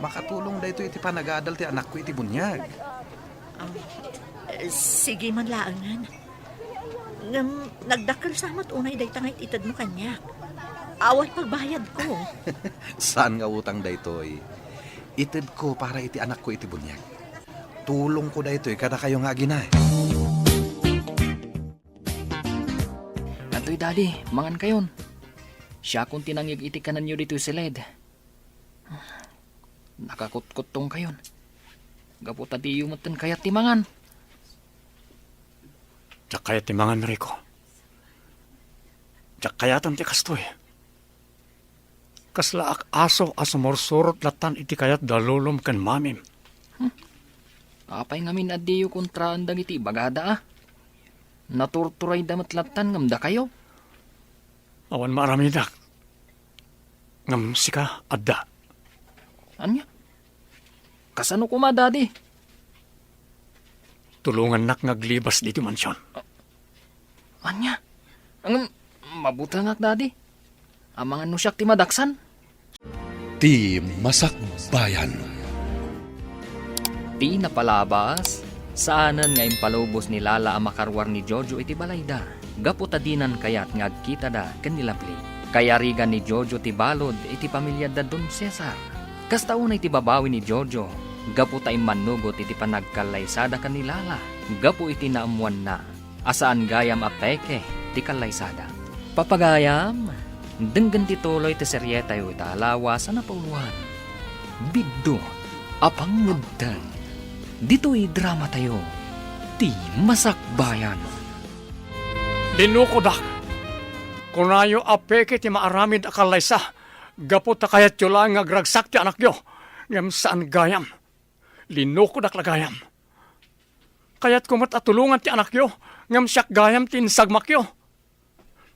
Makatulong daytoy iti panagadal ti anakko iti buniag. Ah, sige man laengen. Ngem nagdakkel sa met unay dayta nga it-itedmo kaniak. Awan pagbayadko. Saan nga utang daytoy. Itedko para iti anakko iti buniag. Tulongko daytoy kadakayo nga agina. Adtoy, Daddy, mangan kayon. Siakon ti nangngeg iti kanenyo ditoy siled. Nakakutkuttong kayon. Gapu ta diyo metten kayat ti mangan. Diak kayat ti mangan, Rico. Diak kayaten ti kastoy. Kaslaak aso a sumursurot lattan iti kayat da lolom ken mamim. Hmm. Apay ngamin a diyo kontraen dagiti ibagada, a? Naturturayda met lattan ngem dakayo. Awan maaramidak. Ngem sika, adda. Ania? Kasano koma, Daddy? Tulongannak nga aglibas ditoy mansion. Ania? Ngem, mabutengak, Daddy. Amangan no siak ti madaksan. Ti masakbayan. Ti napalabas, saanen nga impalubos ni Lala a makaruar ni Jojo iti balayda, gapu ta dinan kayat nga agkitada ken ni Lovely. Kayarigan ni Jojo ti balud iti pamiliada Don Cesar. Kasta unay ti babawi ni Jojo, gapu ta immannugot iti panagkallaysada ken ni Lala, gapu iti naammoanna a saan gayam a peke ti kallaysada. Papagayam, denggen ti tuloy ti serietayo ita a lawas a napauluan, Biddut a Pangngeddeng. Ditoy dramatayo, Ti Masakbayan. Linukodak. Kunayo a peke ti maaramid a kallaysa, gapu ta kayatyo laeng nga agragsak ti anakyo, ngem saan gayam. Linukodak la gayam. Kayatko met a tulongan ti anakyo, ngem siak gayam ti insagmakyo.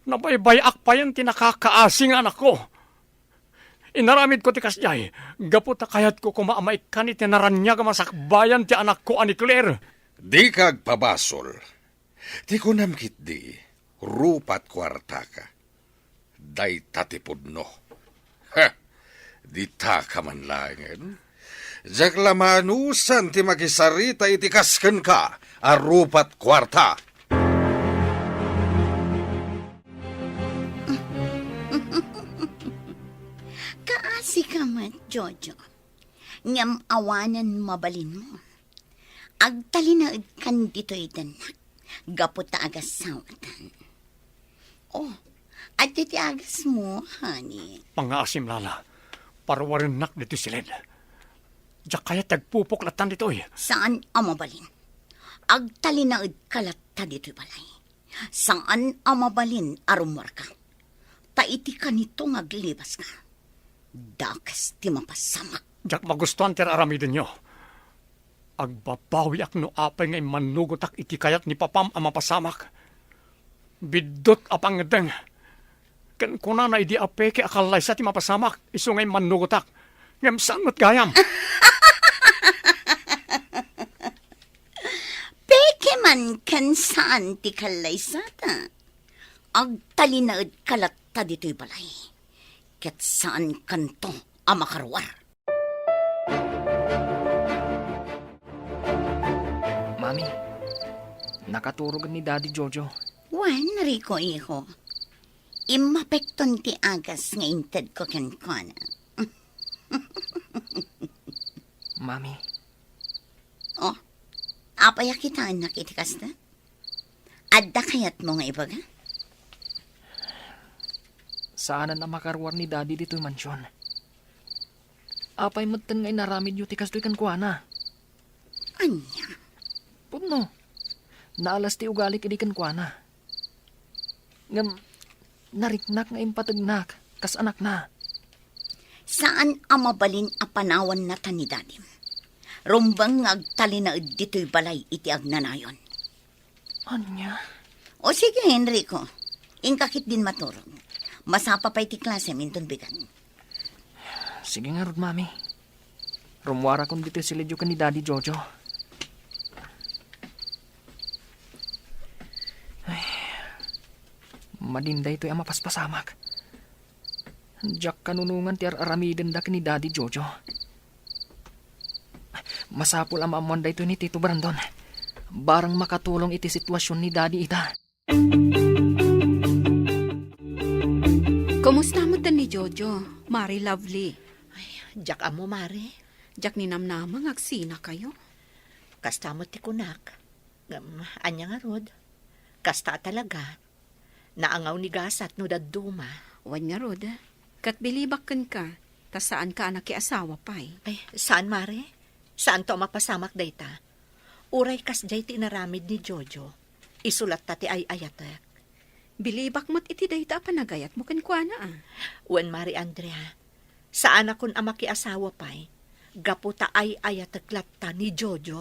Nabaybay-ak payen ti nakakaasi nga anakko. Inaramidko ti kasdiay, gapu ta kayatko koma a maikkan iti naraniag a masakbayan ti anakko a ni Claire. Dika agpabasol. Ti kunam ketdi, rupat kuartaka. Dayta ti pudno. Ha! Ditaka man laengen. Diak la maanusan ti makisarita iti kas kenka a rupat kuarta. Kaasika met, Jojo. Ngem awanen mabalinmo. Agtalinaedkan ditoy dennak gapu ta agasawakan. Oh, adda ti agasmo, honey. Pangngaasim, Lala. Paruarennak ditoy siled. Diak kayat ti agpupok latta ditoy. Saan a mabalin. Agtalinaedka latta ditoy balay. Saan a mabalin a rummuarka. Ta iti kanito nga aglibaska, dakes ti mapasamak. Diak magustuan ti ar-aramidenyo. Agbabawiak no apay nga immannugotak iti kayat ni papam a mapasamak. Biddut a pangngeddeng. Ken kunana idi a peke a kallaysa ti mapasamak, isu nga immannugotak. Ngem saan met gayam. Peke man ken saan ti kallaysata. Agtalinaedka latta ditoy balay. Ket saankanto a makaruar. Mami, nakaturog ni Daddy Jojo. Wen, Rico, iho. Immapekton ti agas nga intedko kenkuana. Mami. Oh, apay a kitaennak iti kasta? Adda kayatmo nga ibaga? Saanen a makaruar ni Daddy ditoy mansion. Apay metten nga inaramidyo ti kastoy kenkuana? Ania? Pudno. Naalas ti ugalik idi kenkuana. Ngem nariknak nga impategnak kas anakna. Saan a mabalin a panawanna ta ni Dadim. Rumbeng nga agtalinaed ditoy balay iti agnanayon. Ania? O sige, Enrico. Inka ketdin maturog. Masapa pay ti klasem inton bigat. Sige ngarud, Mami. Rummuarakon ditoy siledyo ken ni Daddy Jojo. Ay, madin daytoy a mapaspasamak. Diak kanunongan ti ar-aramidenda ken ni Daddy Jojo. Masapul a maammoan daytoy ni Tito Brandon. Barang makatulong iti situasion ni Daddy ita. Kumusta met ni Jojo, Mare Lovely? Ay, diak ammo, Mare. Diak ninamnama nga agsinakayo. Kasta met ti kunak. Ngem, ania ngarud? Kasta a talaga. Naangaw ni gasat no dadduma. Wen ngarud, ket bilibak kenka, ta saanka a nakiasawa pay. Ay, saan, Mare? Saanto a mapasamak dayta? Uray kasdiay ti inaramid ni Jojo, isu latta ti ay-ayatek. Bilibak met iti dayta a panagayatmo kenkuana, a. Wen, Mare Andrea, saanakon a makiasawa pay, gapu ta ay-ayatek latta ni Jojo.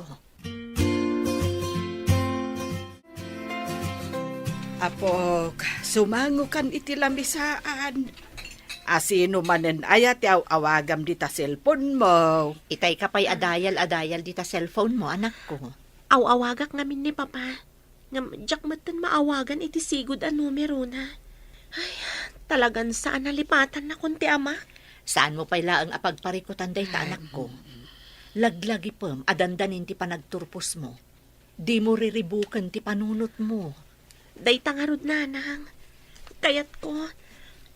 Apok, sumangokan iti lamisaan. Asino manen aya ti aw-awagam dita cellphone mo? Itay ka pay a dial a dial dita cellphone mo, anakko. Aw-awagak ngamin ni Papa. Ngem diak metten maawagan iti sigud a numerona. Ay, talagan saan a lipatannakon ti ama. Saan mo pay laeng a pagparikutan dayta, anakko. Laglagipem a dandanin ti panagturpos mo. Dimo riribuken ti panunot mo. Dayta ngarud, nanang. Kayatko,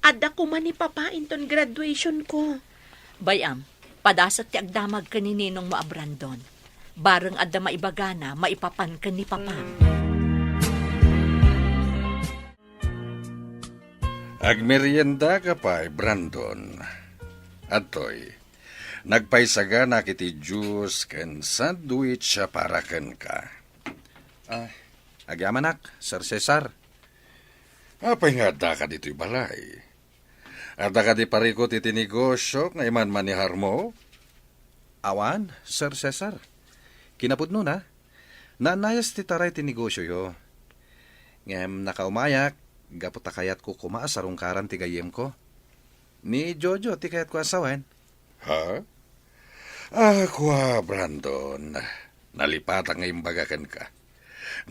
adda koma ni Papa inton graduation ko. Bay-am, padasek ti agdamag ken ni ninong mo a Brandon. Bareng adda maibagana maipapan ken ni Papam. Agmerienda ka pay, Brandon. Adtoy, nagpaisaganak iti juice ken sandwich a para kenka. Ah, agyamanak, Sir Cesar. Apay nga addaka ditoy balay? Adda kadi parikut iti negosio nga imanmaneharmo? Awan, Sir Cesar. Kinapudnona, naannayas ti taray ti negosioyo. Ngem nakaumayak, gapu ta kayatko koma a sarungkaran ti gayyemko. Ni Jojo ti kayatko a sawen. Ha? Ah, kua, Brandon. Nalipatak nga imbaga kenka.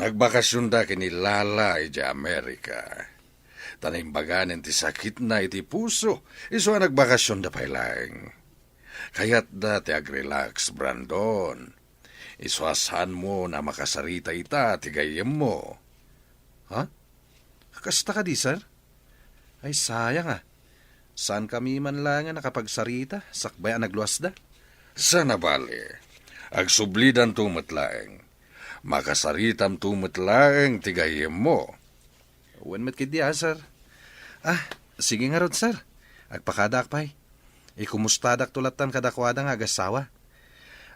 Nagbakasionda ken ni Lala idiay Amerika. Ta naimbaganen ti sakitna iti puso, isu a nagbakasionda pay laeng. Kayatda ti agrelax, Brandon. Isu a saanmo a makasarita ita ti gayyemmo. Ha? Kasta kadi, sir? Ay, sayang a. Saankami man laeng a nakapagsarita sakbay a nagluasda? Saan a bali. Agsublidanto met laeng. Makasaritamto met laeng ti gayyemmo. Wen met ketdi a, sir. Ah, sige ngarud, sir. Agpakadaak pay. Ikumustada lattan kadakuada nga agassawa.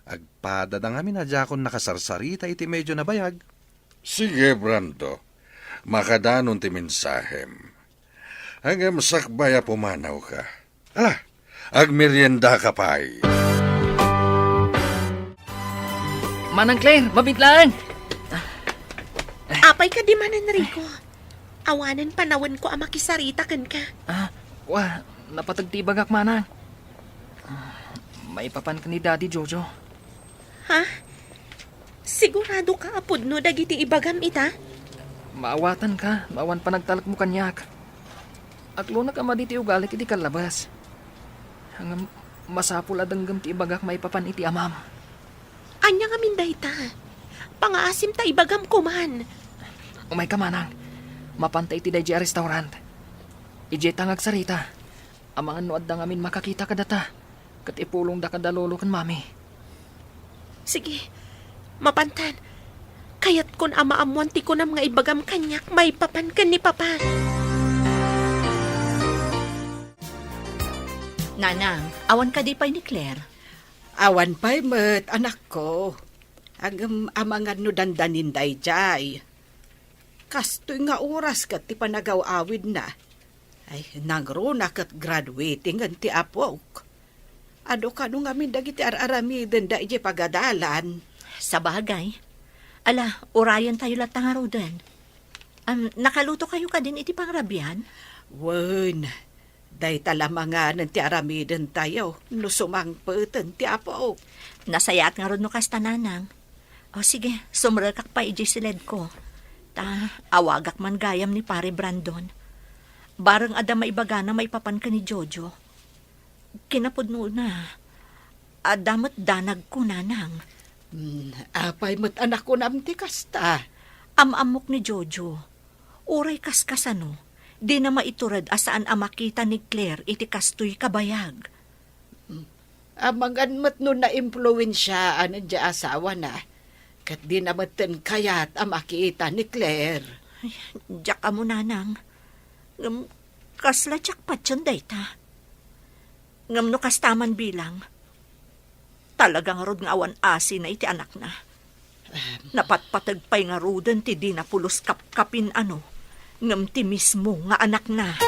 Agpadada ngamin a diakon nakasarsarita iti medio a nabayag. Sige, Brando. Makadanon ti mensahem. Ngem sakbay a pumanawka. Ala, agmeriendaka pay. Manang Claire, mabiit laeng. Apay kadi man, Enrico? Awanen panawenko a makisarita kenka. Ah, wa, napateg ti ibagak, manang. Ah, maipapan ken ni Daddy Jojo. Ha? Sigurado ka a pudno dagiti ibagam ita? Maawatanka no awan panagtalekmo kaniak. Aklonak a madi ti ugalik iti kallabas. Ngem masapul a denggem ti ibagak maipapan iti amam. Ania ngamin dayta? Pangaasim ta ibagam koman. Umayka, manang. Mapanta iti daydiay a restaurant. Idiay ta nga agsarita. Amangan no adda ngamin makakita kadata, ket ipulongda kada lolo ken mami. Sige, mapantan. Kayatkon a maammoan ti kunam nga ibagam kaniak maipapan ken ni Papa. Nanang, awan kadi pay ni Claire? Awan pay met, anakko. Ngem amangan no dandanin daydiay. Kastoy nga oras ket ti panagaw-awidna. Ay, nangruna ket graduating ti apok. Adu kano ngamin dagiti ar-aramidenda idiay pagadalan? Sabagay. Ala, urayentayo latta ngaruden. Am, nakalutokayo kadin iti pangrabian? Wen, dayta la manganen ti aramidentayo no sumangpeten ti apok. Nasayaat ngarud no kasta, nanang. O sige, sumrekak pay idiay siledko. Ta, awagak man gayam ni Pare Brandon. Bareng adda maibagana maipapan ken ni Jojo. Kinapudnona, adda met danagko, nanang. Hmm, apay met a nakunam ti kasta? Am-ammok ni Jojo. Uray kaskasano, dina maitured a saan a makita ni Claire iti kastoy kabayag. Amangan met no naimpluensiaan idiay asawana, ket dina metten kayat a makita ni Claire. Ay, diak ammo, nanang. Ngem, kasla diak patien dayta. Ngem no kasta man bilang, talaga ngarud nga awan asina iti anakna. Em. Napatpateg pay ngaruden ti dina pulos kapkapin ano, ngem ti mismo nga anakna.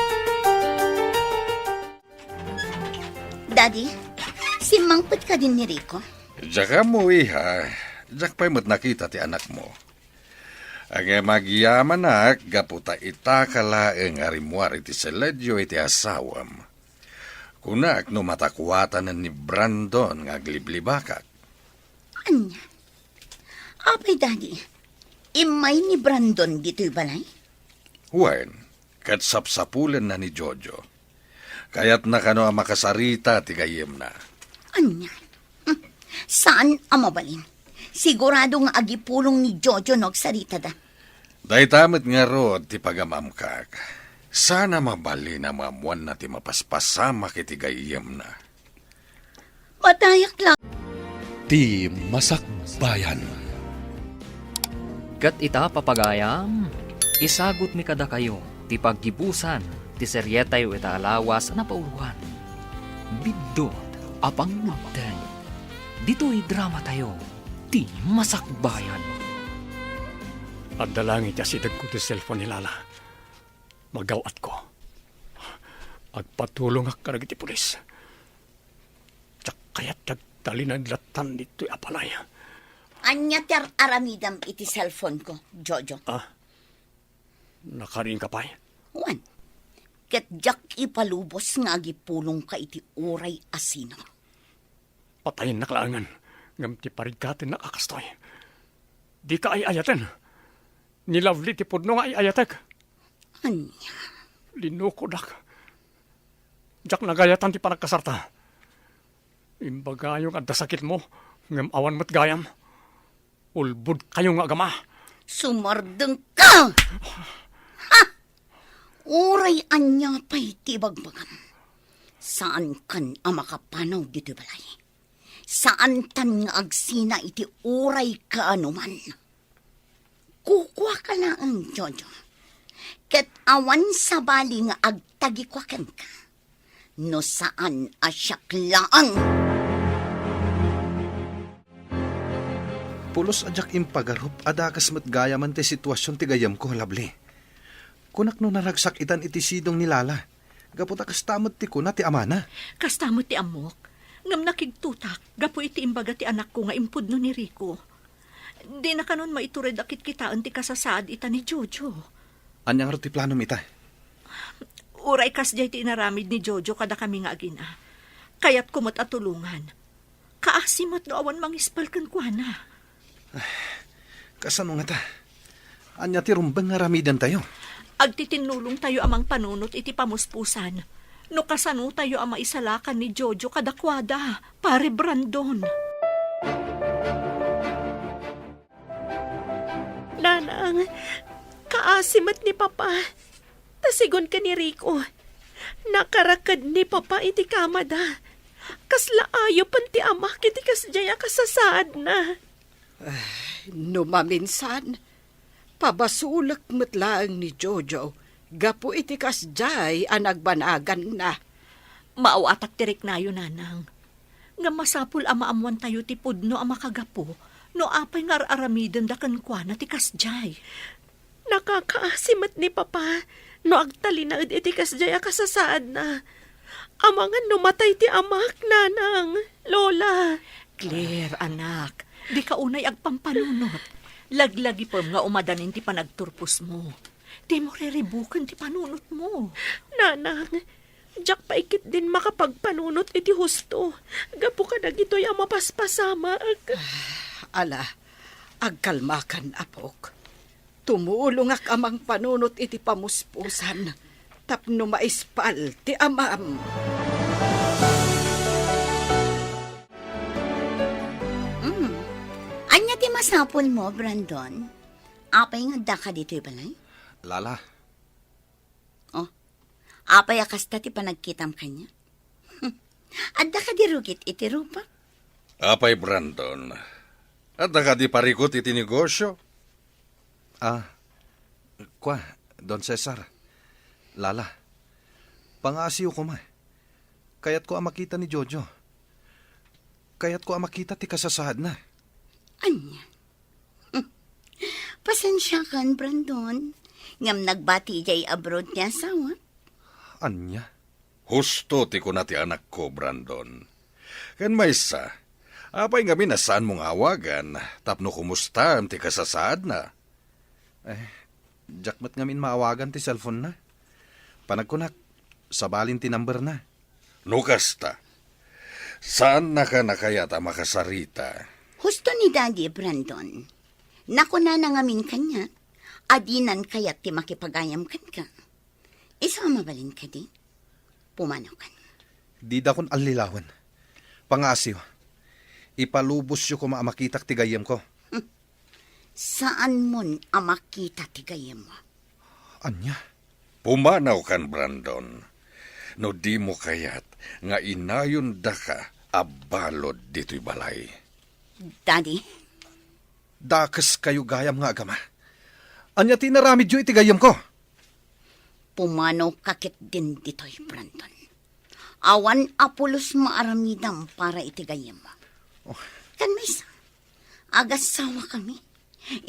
Daddy, simmangpet kadin ni Rico? Diak ammo, iha. Diak pay met nakita ti anakmo. Ngem agyamanak gapu ta ita ka laeng a rimmuar iti seledio iti asawam. Kunak no matakuatanen ni Brandon nga agliblibakak. Ania? Apay, Daddy, immay ni Brandon ditoy balay? Wen, ket sapsapulenna ni Jojo. Kayatna kano a makasarita ti gayyemna. Ania? Hmm, saan a mabalin. Sigurado nga agipulong ni Jojo no agsaritada. Dayta met ngarud ti pagamamkak. Saan a mabalin a maammoanna ti mapaspasamak iti gayyemna. Matayak la. Ti masakbayan. Ket ita, papagayam, isagutmi kadakayo ti paggibusan ti serietayo ita a lawas a napauloan, Biddut a Pangnubteng. Ditoy dramatayo, Ti Masakbayan. Adda langit ti asidegko ti cellphone ni Lala. Magaw-atko. Agpatulongak kadagiti pulis. Diak kayat ti agtalinaed lattan ditoy a balay. Ania ti ar-aramidem iti cellphone ko, Jojo? Ah, nakarinka pay? Wen, ket diak ipalubos nga agipulongka iti uray a sino. Patayennak laengen, ngem ti parigatennak a kastoy. Dika ay-ayaten. Ni Lovely ti pudno nga ay-ayatek. Ania? Linukodak. Diak nagayatan ti panagkasarta. Imbagayo nga adda sakitmo, ngem awan met gayam. Ulbodkayo nga agama. Sumardengka! Ha! Uray ania pay ti ibagbagam, saankan a makapanaw ditoy balay. Saantan nga agsina iti uray kaanoman. Kukuaka laeng, Jojo. Ket awan sabali nga agtagikua kenka, no saan a siak laeng. Pulos a diak impagarup a dakes met gayamen ti situasion ti gayyemko, Lovely. Kunak no naragsak itan iti sidong ni Lala, gapu ta kasta met ti kuna ti amana. Kasta met ti ammok, ngem nakigtotak gapu iti imbaga ti anakko nga impudno ni Rico. Dina kanon maitured a kitkitaen ti kasasaad ita ni Jojo. Ania ngarud ti planom ita? Uray kasdiay ti inaramid ni Jojo kadakami nga agina, kayatko met a tulongan. Kaasi met no awan mangispal kenkuana. Kasano ngata? Ania ti rumbeng nga aramidentayo? Agtitinnulongtayo a mangpanunot iti pamuspusan no kasanotayo a maisalakan ni Jojo kadakuada, Pare Brandon. Nanang, kaasi met ni Papa. Ta sigun ken ni Rico, nakaraked ni Papa iti kamada. Kasla ayopen ti amak iti kasdiay a kasasaadna. Ay, no maminsan, pabasolek met laeng ni Jojo gapu iti kasdiay a nagbanaganna. Maawatak ti riknayo, Nanang. Ngem masapul a maammoantayo ti pudno a makagapu no apay nga ar-aramidenda kenkuana ti kasdiay. Nakakaasi met ni Papa no agtalinaed iti kasdiay a kasasaadna. Amangan no matay ti amak, Nanang, Lola. Claire, anak, dika unay agpampanunot. Laglagipem nga umadanin ti panagturposmo. Dimo riribuken ti panunotmo. Nanang, diak pay ketdin makapagpanunot iti husto gapu kadagitoy a mapaspasamak. Ah, ala, agkalmakan, apok. Tumulongak a mangpanunot iti pamuspusan tapno maispal ti amam. Mm. Ania ti masapulmo, Brandon? Apay nga addaka ditoy balay? Lala. Oh, apay a kasta ti panagkitam kaniak? Adda kadi rugit iti rupak? Apay, Brandon, adda kadi parikut iti negosio? Ah, kua, Don Cesar, Lala, pangaasiyo koma. Kayatko a makita ni Jojo. Kayatko a makita ti kasasaadna. Ania? Pasensiakan, Brandon, ngem nagbati idiay abroad ti asawa. Ania? Husto ti kuna ti anakko, Brandon. Ken maysa, apay ngamin a saanmo nga awagan tapno kumustaem ti kasasaadna? Eh, diak met ngamin maawagan ti cellphone-na. Panagkunak, sabalin ti number-na. No kasta, saannaka a kayat a makasarita. Husto ni Daddy, Brandon. Nakunana ngamin kaniak a dinan kayat ti makipagayam kenka. Isu a mabalin kadi? Pumanaw kan. Didakon allilawen. Pangaasiyo, ipalubosyo koma a makitak ti gayyemko. Saanmon a makita ti gayyemmo. Ania? Pumanaw kan, Brandon. No dimo kayat nga inayondaka a balud ditoy balay. Daddy? Dakeskayo gayam nga agama. Ania ti inaramidyo iti gayyemko? Pumanaw ka ketdin ditoy, Brandon. Awan a pulos maaramidam para iti gayyem. Oh. Ken maysa, agasawakami.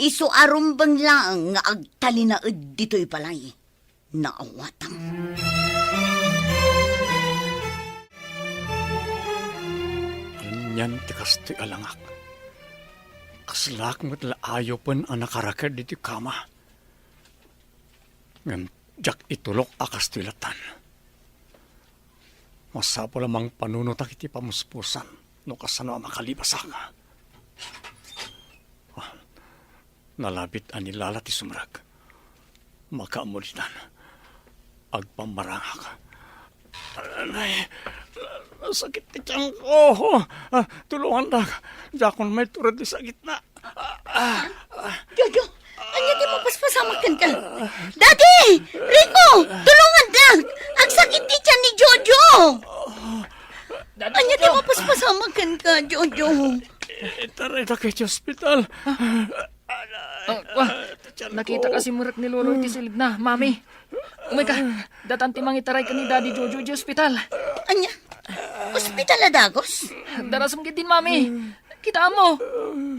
Isu a rumbeng laeng nga agtalinaed ditoy balay. Naawatam. Anian ti kastoy a langak? Kaslaak met la ayopen a nakaraked iti kama. Ngem diak itulok a kastoy latan. Masapul a mangpanunotak iti pamuspusan no kasano a makalibasak. Ah, nalabit a ni Lala ti sumrek. Makaammo ditan. Agpammarangak. Aray, nasakit ti tiyanko. Ah, tulongandak. Diakon maitured ti sakitna. Jojo, ania ti mapaspasamak kenka? Daddy! Rico! Tulongandak! Agsakit ti tiyan ni Jojo! Ania ti mapaspasamak kenka, Jojo? Itarayda iti ospital. Ah, wa, nakita ka si Murek ni Lolo iti silidna, Mami. Umay ka, datan ti mangitaray ken ni Daddy Jojo iti ospital. Ania? Ospital a dagus? Darasem ketdin, Mami. Kitaem,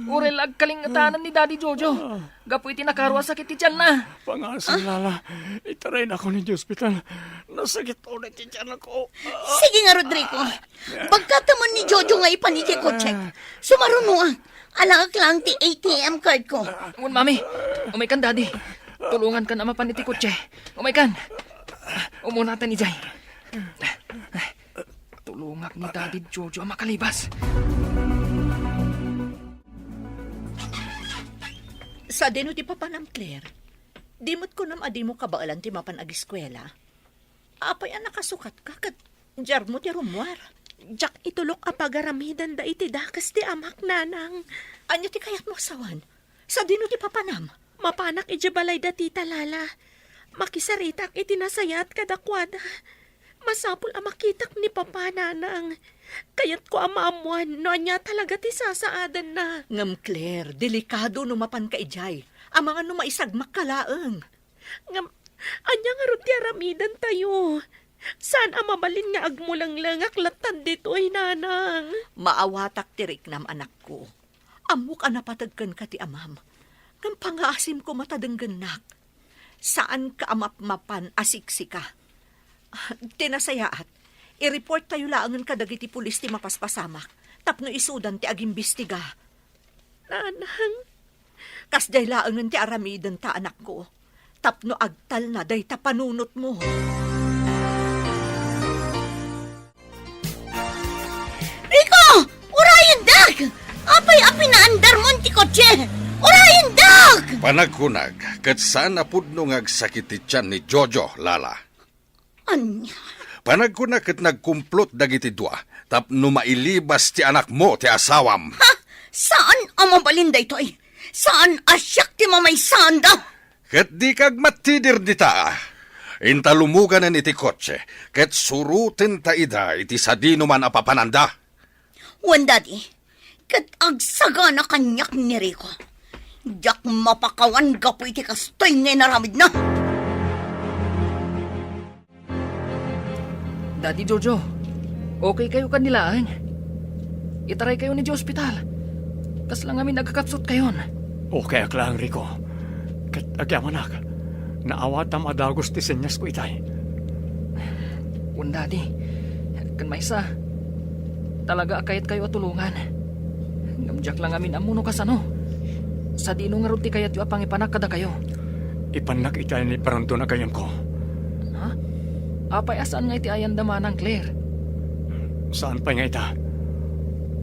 uray la agkalingetanan ni Daddy Jojo gapu iti nakaro a sakit ti tianna. Pangasim, Lala. Itaraynakon iti ospital. Nasakit unay ti tianko. Sige nga, Rodrigo. Bagkatemon ni Jojo nga ipan iti kotse. Sumarunoak. Alaek laeng ti A T M card ko. Wen, Mami. Umay kan, Daddy. Tulongankan a mapan iti kotse. Umay kan. Umunatan idiay. Tulongak ni Daddy Jojo a makalibas. Sadino ti papanam, Claire? Di met kunam a dimo kabaelan ti mapan agiskuela? Apay a nakasukatka ket diarmo ti rummuar? Diak itulok a pagaramidenda iti dakes ti amak, Nanang. Ania ti kayatmo a sawen? Sadino ti papanam? Mapanak idiay balay da Tita Lala. Makisaritak iti nasayaat kadakuada. Masapul a makitak ni Papa, Nanang. Kayatko a maammuan no ania talaga ti sasaadenna. Ngem, Claire, delikado no mapanka idiay. Amangan no maisagmakka laeng. Ngem, ania ngarud ti aramidentayo? Saan a mabalin nga agmulenglengak latta ditoy, Nanang. Maawatak ti riknam, anakko. Ammok a napateg kenka ti amam. Ngem pangaasim koma ta denggennak. Saanka a mapmapan a siksika. Ti nasayaat, i-reporttayo laengen kadagiti pulis ti mapaspasamak tapno isudan ti agimbestiga. Nanang. Kasdiay laengen ti aramidenta, anakko, tapno agtalna dayta panunotmo. Rico! Urayendak! Apay a pinaandarmon ti kotse? Urayendak! Panagkunak, ket saan a pudno nga agsakit ti tian ni Jojo, Lala. Ania? Panagkunak ket nagkumplot dagiti dua tapno mailibas ti anakmo ti asawam. Ha? Saan a mabalin daytoy? Saan a siak ti mamaysaanda? Ket dika agmattidir dita. Inta lumuganen iti kotse, ket surotenta ida iti sadinoman a papananda. Wen, Daddy, ket agsagana kaniak ni Rico. Diak mapakawan gapu iti kastoy nga inaramidna. Daddy Jojo, okay kayo ken ni laeng? Itaray kayo ni di ospital. Kasla ngamin agkakapsut kayon. Okay ak laeng, Rico. Ket agyamanak, naawatam a dagus ti senyas ko itay. Wen, Daddy. Ken maysa, talaga a kayat kayo a tulongan. Ngem diak la ngamin ammo no kasano. Sadino ngarud ti kayatyo a pangipanak kadakayo? Ipannak itay ni Brandon a gayyemko. Ha? Apay a saan nga iti ayanda manang, Claire? Saan pay nga ita?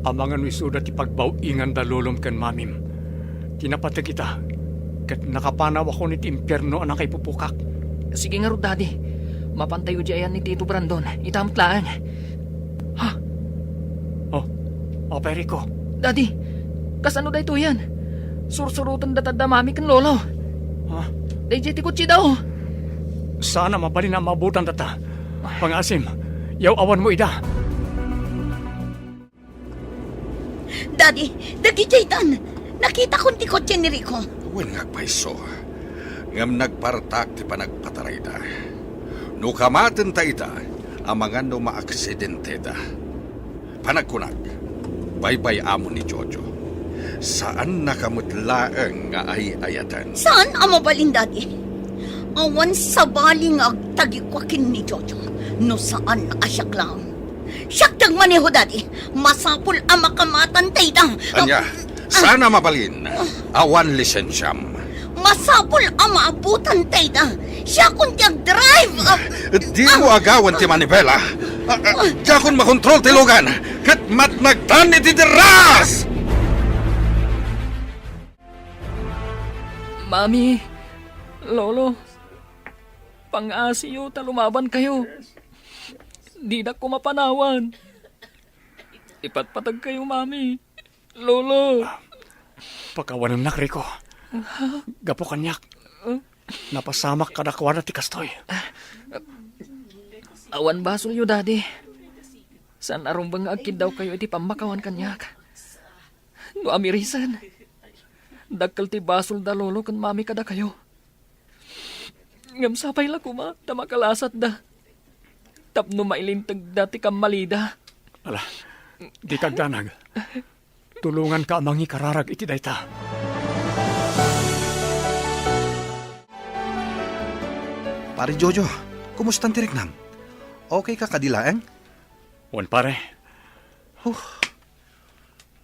Amangan no isuda ti pagbaw-ingan da lolom ken mamim. Ti napateg ita, ket nakapanawakon iti impierno a nakaipupukak. Sige ngarud, Daddy. Mapantayo diay ni Tito Brandon. Ita met laeng. Ha? Oh, apay, Rico? Daddy, kasano daytoyen? Sursuroten data da mami ken lolo. Ha? Daydiay ti kotse da, oh. Saan a mabalin a maabutan data. Pangasim, yaw-awan mo ida. Daddy, dagiti itan. Nakitakon ti kotse ni Rico. Wen nga agpayso. Ngem nagpartak ti panagpatarayda. No kamaten ta ita, amangan no maaksidenteda. Panagkunak, baybay-am ni Jojo. Saannaka met laeng nga ay-ayaten. Saan a mabalin, Daddy? Awan sabali nga agtagikua ken ni Jojo no saan a siak laeng. Siak ti agmaneho, Daddy. Masapul a makamatan ta ita. Ania? Ah, saan a mabalin? Awan lisensiam. Masapul a maabutan ta ita. Siakon ti agdrive. Ah, dimo agawen ti manibela. Ah, ah, diakon makontrol ti lugan. Ket matnagtan iti deras! Mami, Lolo, pangasiyo ta lumabankayo. Didak koma panawan. Ipatpatagkayo, Mami. Lolo. Pakawanennak, Rico. Gapu kaniak, napasamak kadakuada ti kastoy. Awan basolyo, Daddy. Saan a rumbeng nga agkiddawkayo iti pammakawan kaniak. No amirisen, dakkel ti basol da Lolo ken Mami kadakayo. Ngem sapay la koma ta makalasatda tapno mailintegda ti kammalida. Ala, dika agdanag. Tulonganka a mangikararag iti dayta. Pare Jojo, kumustan ti riknam? Okay ka kadi laeng? Wen, pare. Huh.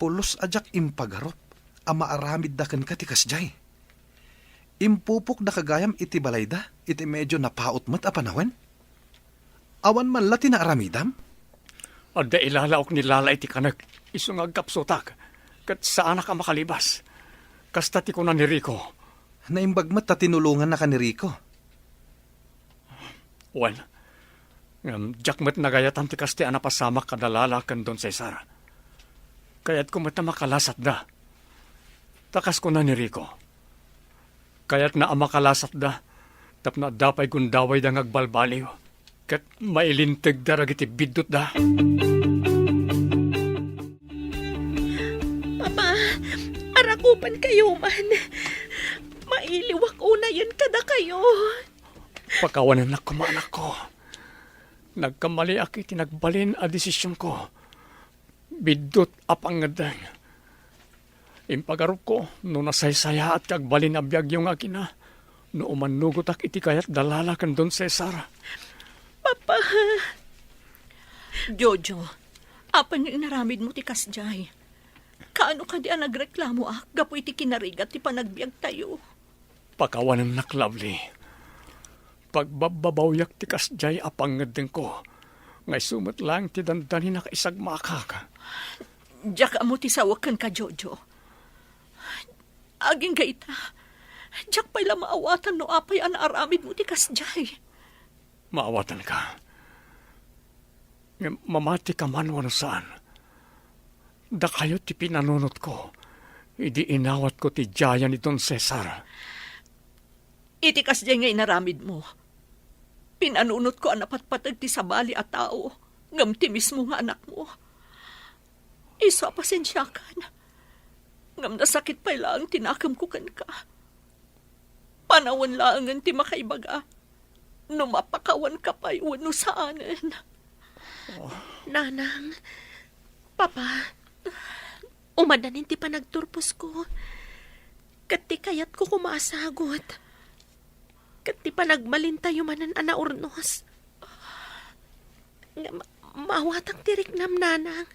Pulos a diak impagarup a maaramidda kenka ti kasdiay. Impupokdaka gayam iti balayda iti medio napaut met a panawen? Awan man la ti naaramidam? Adda ilalaok ni Lala iti kanek isu nga agkapsutak, ket saanak a makalibas. Kasta ti kuna ni Rico. Naimbag met ta tinulongannaka ni Rico. Wen, ngem diak met nagayatan ti kasta a napasamak kada Lala ken Don Cesar. Kayatko met a makalasatda. Ta kas kuna ni Rico, kayatna a makalasatda tapno adda pay gundawayda nga agbalbaliw ket mailintegda dagiti biddutda. Papa, arakupankayo man. Mailiwak unayen kadakayo. Pakawanennak koma, anakko. Nagkamaliak iti nagbalin a desisionko. Biddut a pangngeddeng. Impagarupko no nasaysayaat ti agbalin a biagyo nga agina no umannugotak iti kayat da Lala ken Don Cesar. Papa. Jojo, apay nga inaramidmo ti kasdiay? Kaano kadi a nagreklamoak gapu iti kinarigat ti panagbiagtayo? Pakawanennak, Lovely. Pagbabbabawiak ti kasdiay a pangngeddengko, nga isu met laeng ti dandani nakaisagmakak. Diak ammo ti sawek kenka, Jojo. Agingga ita, diak pay la maawatan no apay a naaramidmo ti kasdiay. Maawatanka. Ngem mamatika man wenno saan, dakayo ti pinanunotko idi inawatko ti diayan ni Don Cesar. Iti kasdiay nga inaramidmo, pinanunotko a napatpateg ti sabali a tao ngem ti mismo nga anakmo. Isu a pasensiakan, ngem nasakit pay laeng ti nakemko kenka. Panawen laengen ti makaibaga no mapakawanka pay wenno saanen. Nanang, Papa, umadanin ti panagturposko, ket ti kayatko koma a sagut, ket ti panagbalintayo manen a naurnos. Ngem maawatak ti riknam, Nanang.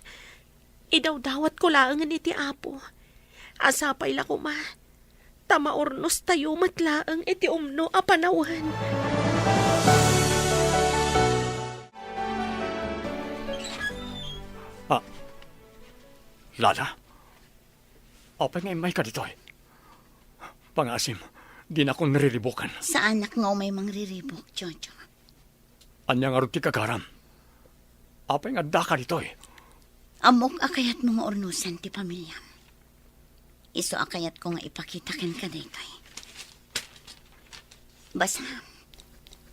Idawdawatko laengen iti Apo a sapay la koma ta maurnostayo met laeng iti umno a panawen. Lala? Apay nga immayka ditoy? Pangaasim, dinakon riribuken. Saanak nga umay mangriribuk, Jojo. Ania ngarud ti gagaram? Apay nga addaka ditoy? Ammok a kayatmo nga urnosen ti pamiliam. Isu a kayatko nga ipakita kenka daytoy. Basta,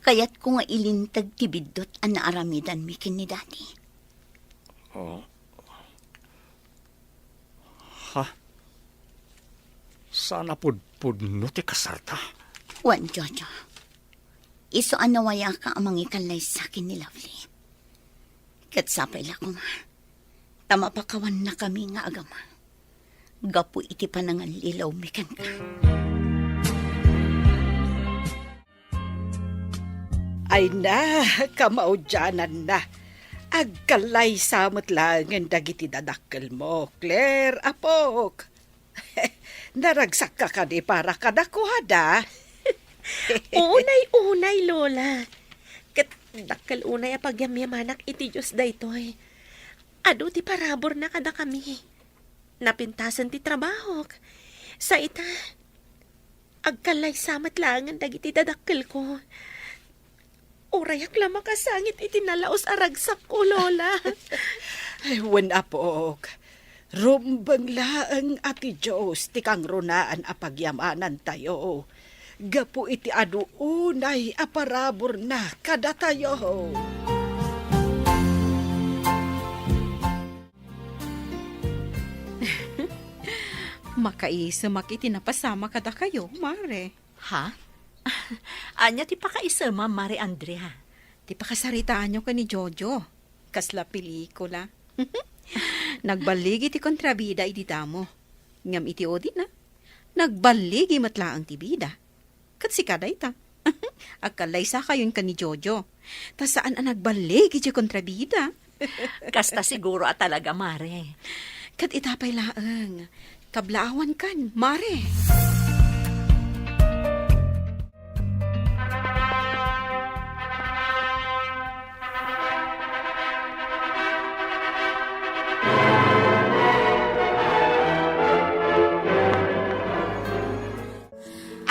kayatko nga ilinteg ti biddut a naaramidanmi ken ni Daddy. Oh. Ha? Saan a pudpudno ti kasarta? Wen, Jojo. Isu a nawayaka a mangikallaysa ken ni Lovely. Ket sapay la koma, ta mapakawannakami nga agama gapu iti panangallilawmi kenka. Ay na, kamaudiananna. Agkallaysa met laengen dagiti dadakkelmo, Claire, apok. Naragsakka kadi para kadakuada? Unay-unay, Lola. Ket dakkel unay a pagyamyamanak iti Dios daytoy. Adu ti paraburna kadakami. Napintasen ti trabahok. Sa ita, agkallaysa met laengen dagiti dadakkelko. Urayak la makasangit iti nalaus a ragsakko, Lola. Ay, wen, apok. Rumbeng laeng a ti Dios ti kangrunaan a pagyamanantayo gapu iti adu unay a paraburna kadatayo. Makaisemak iti napasama kadakayo, Mare. Ha? Ania ti pakaisemam, Mare Andrea? Ti pakasaritaanyo ken ni Jojo. Kasla pelikula. Nagballigi ti kontrabida idi damo. Ngem iti udina, nagballigi met laeng ti bida. Ket sika dayta. Agkallaysakayon ken ni Jojo. Ta saan a nagballig idiay kontrabida. Kasta siguro a talaga, Mare. Ket ita pay laeng, kablaawankan, Mare.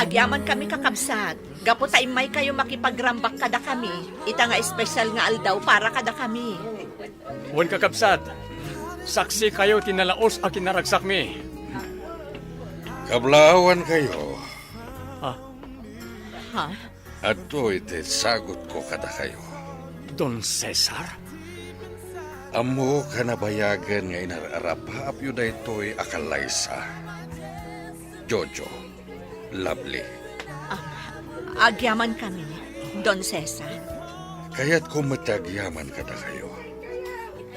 Agyamankami, kakabsat, gapu ta immaykayo makipagrambak kadakami ita nga espesyal nga aldaw para kadakami. Wen, kakabsat, saksikayo ti nalaus a kinaragsakmi. Kablaawankayo. Ha? Ha? Adtoy ti insagutko kadakayo. Don Cesar? Ammok a nabayagen nga inar-arapaapyo daytoy a kallaysa. Jojo, Lovely. Ah, agyamankami, Don Cesar. Kayatko met ti agyaman kadakayo.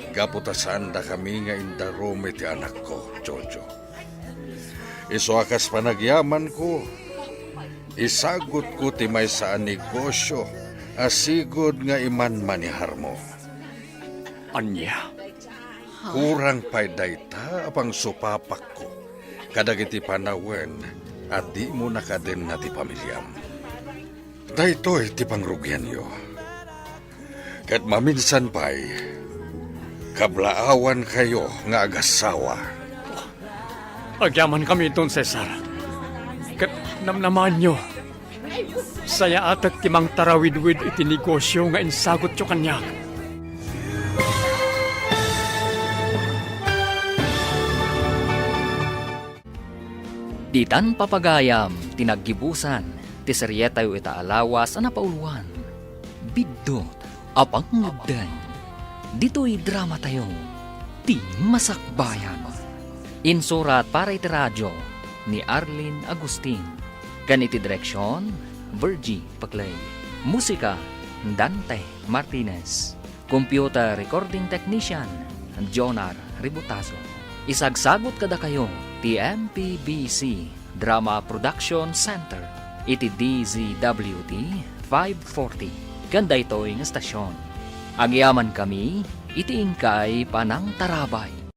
Gapu ta saandakami nga indarum iti anakko, Jojo. Isu a kas panagyamanko, isagutko ti maysa a negosio a sigud nga imanmaniharmo. Ania? Kurang pay dayta a pangsupapakko kadagiti panawen a dimo nakadenna ti pamiliam. Daytoy ti pangrugianyo. Ket maminsan pay, kablaawankayo nga agassawa. Agyamankami, Don Cesar. Ket namnamaanyo, sayaatek ti mangtarawidwid iti negosio nga insagutyo kaniak. Ditan papagayam ti naggibusan ti serietayo ita a lawas a napauluan, Biddut a Pangnguddeng. Ditoy dramatayo, Ti Masakbayan. Insurat para iti radio ni Arlene Agustin, ken iti direksion, Virgie Paclay. Musika, Dante Martinez. Computer Recording Technician, Jonar Ributazo. Isagsagut kadakayo ti M P B C Drama Production Center iti D Z W T five forty ken daytoy nga stasyon. Agyamankami iti inkay panangtarabay.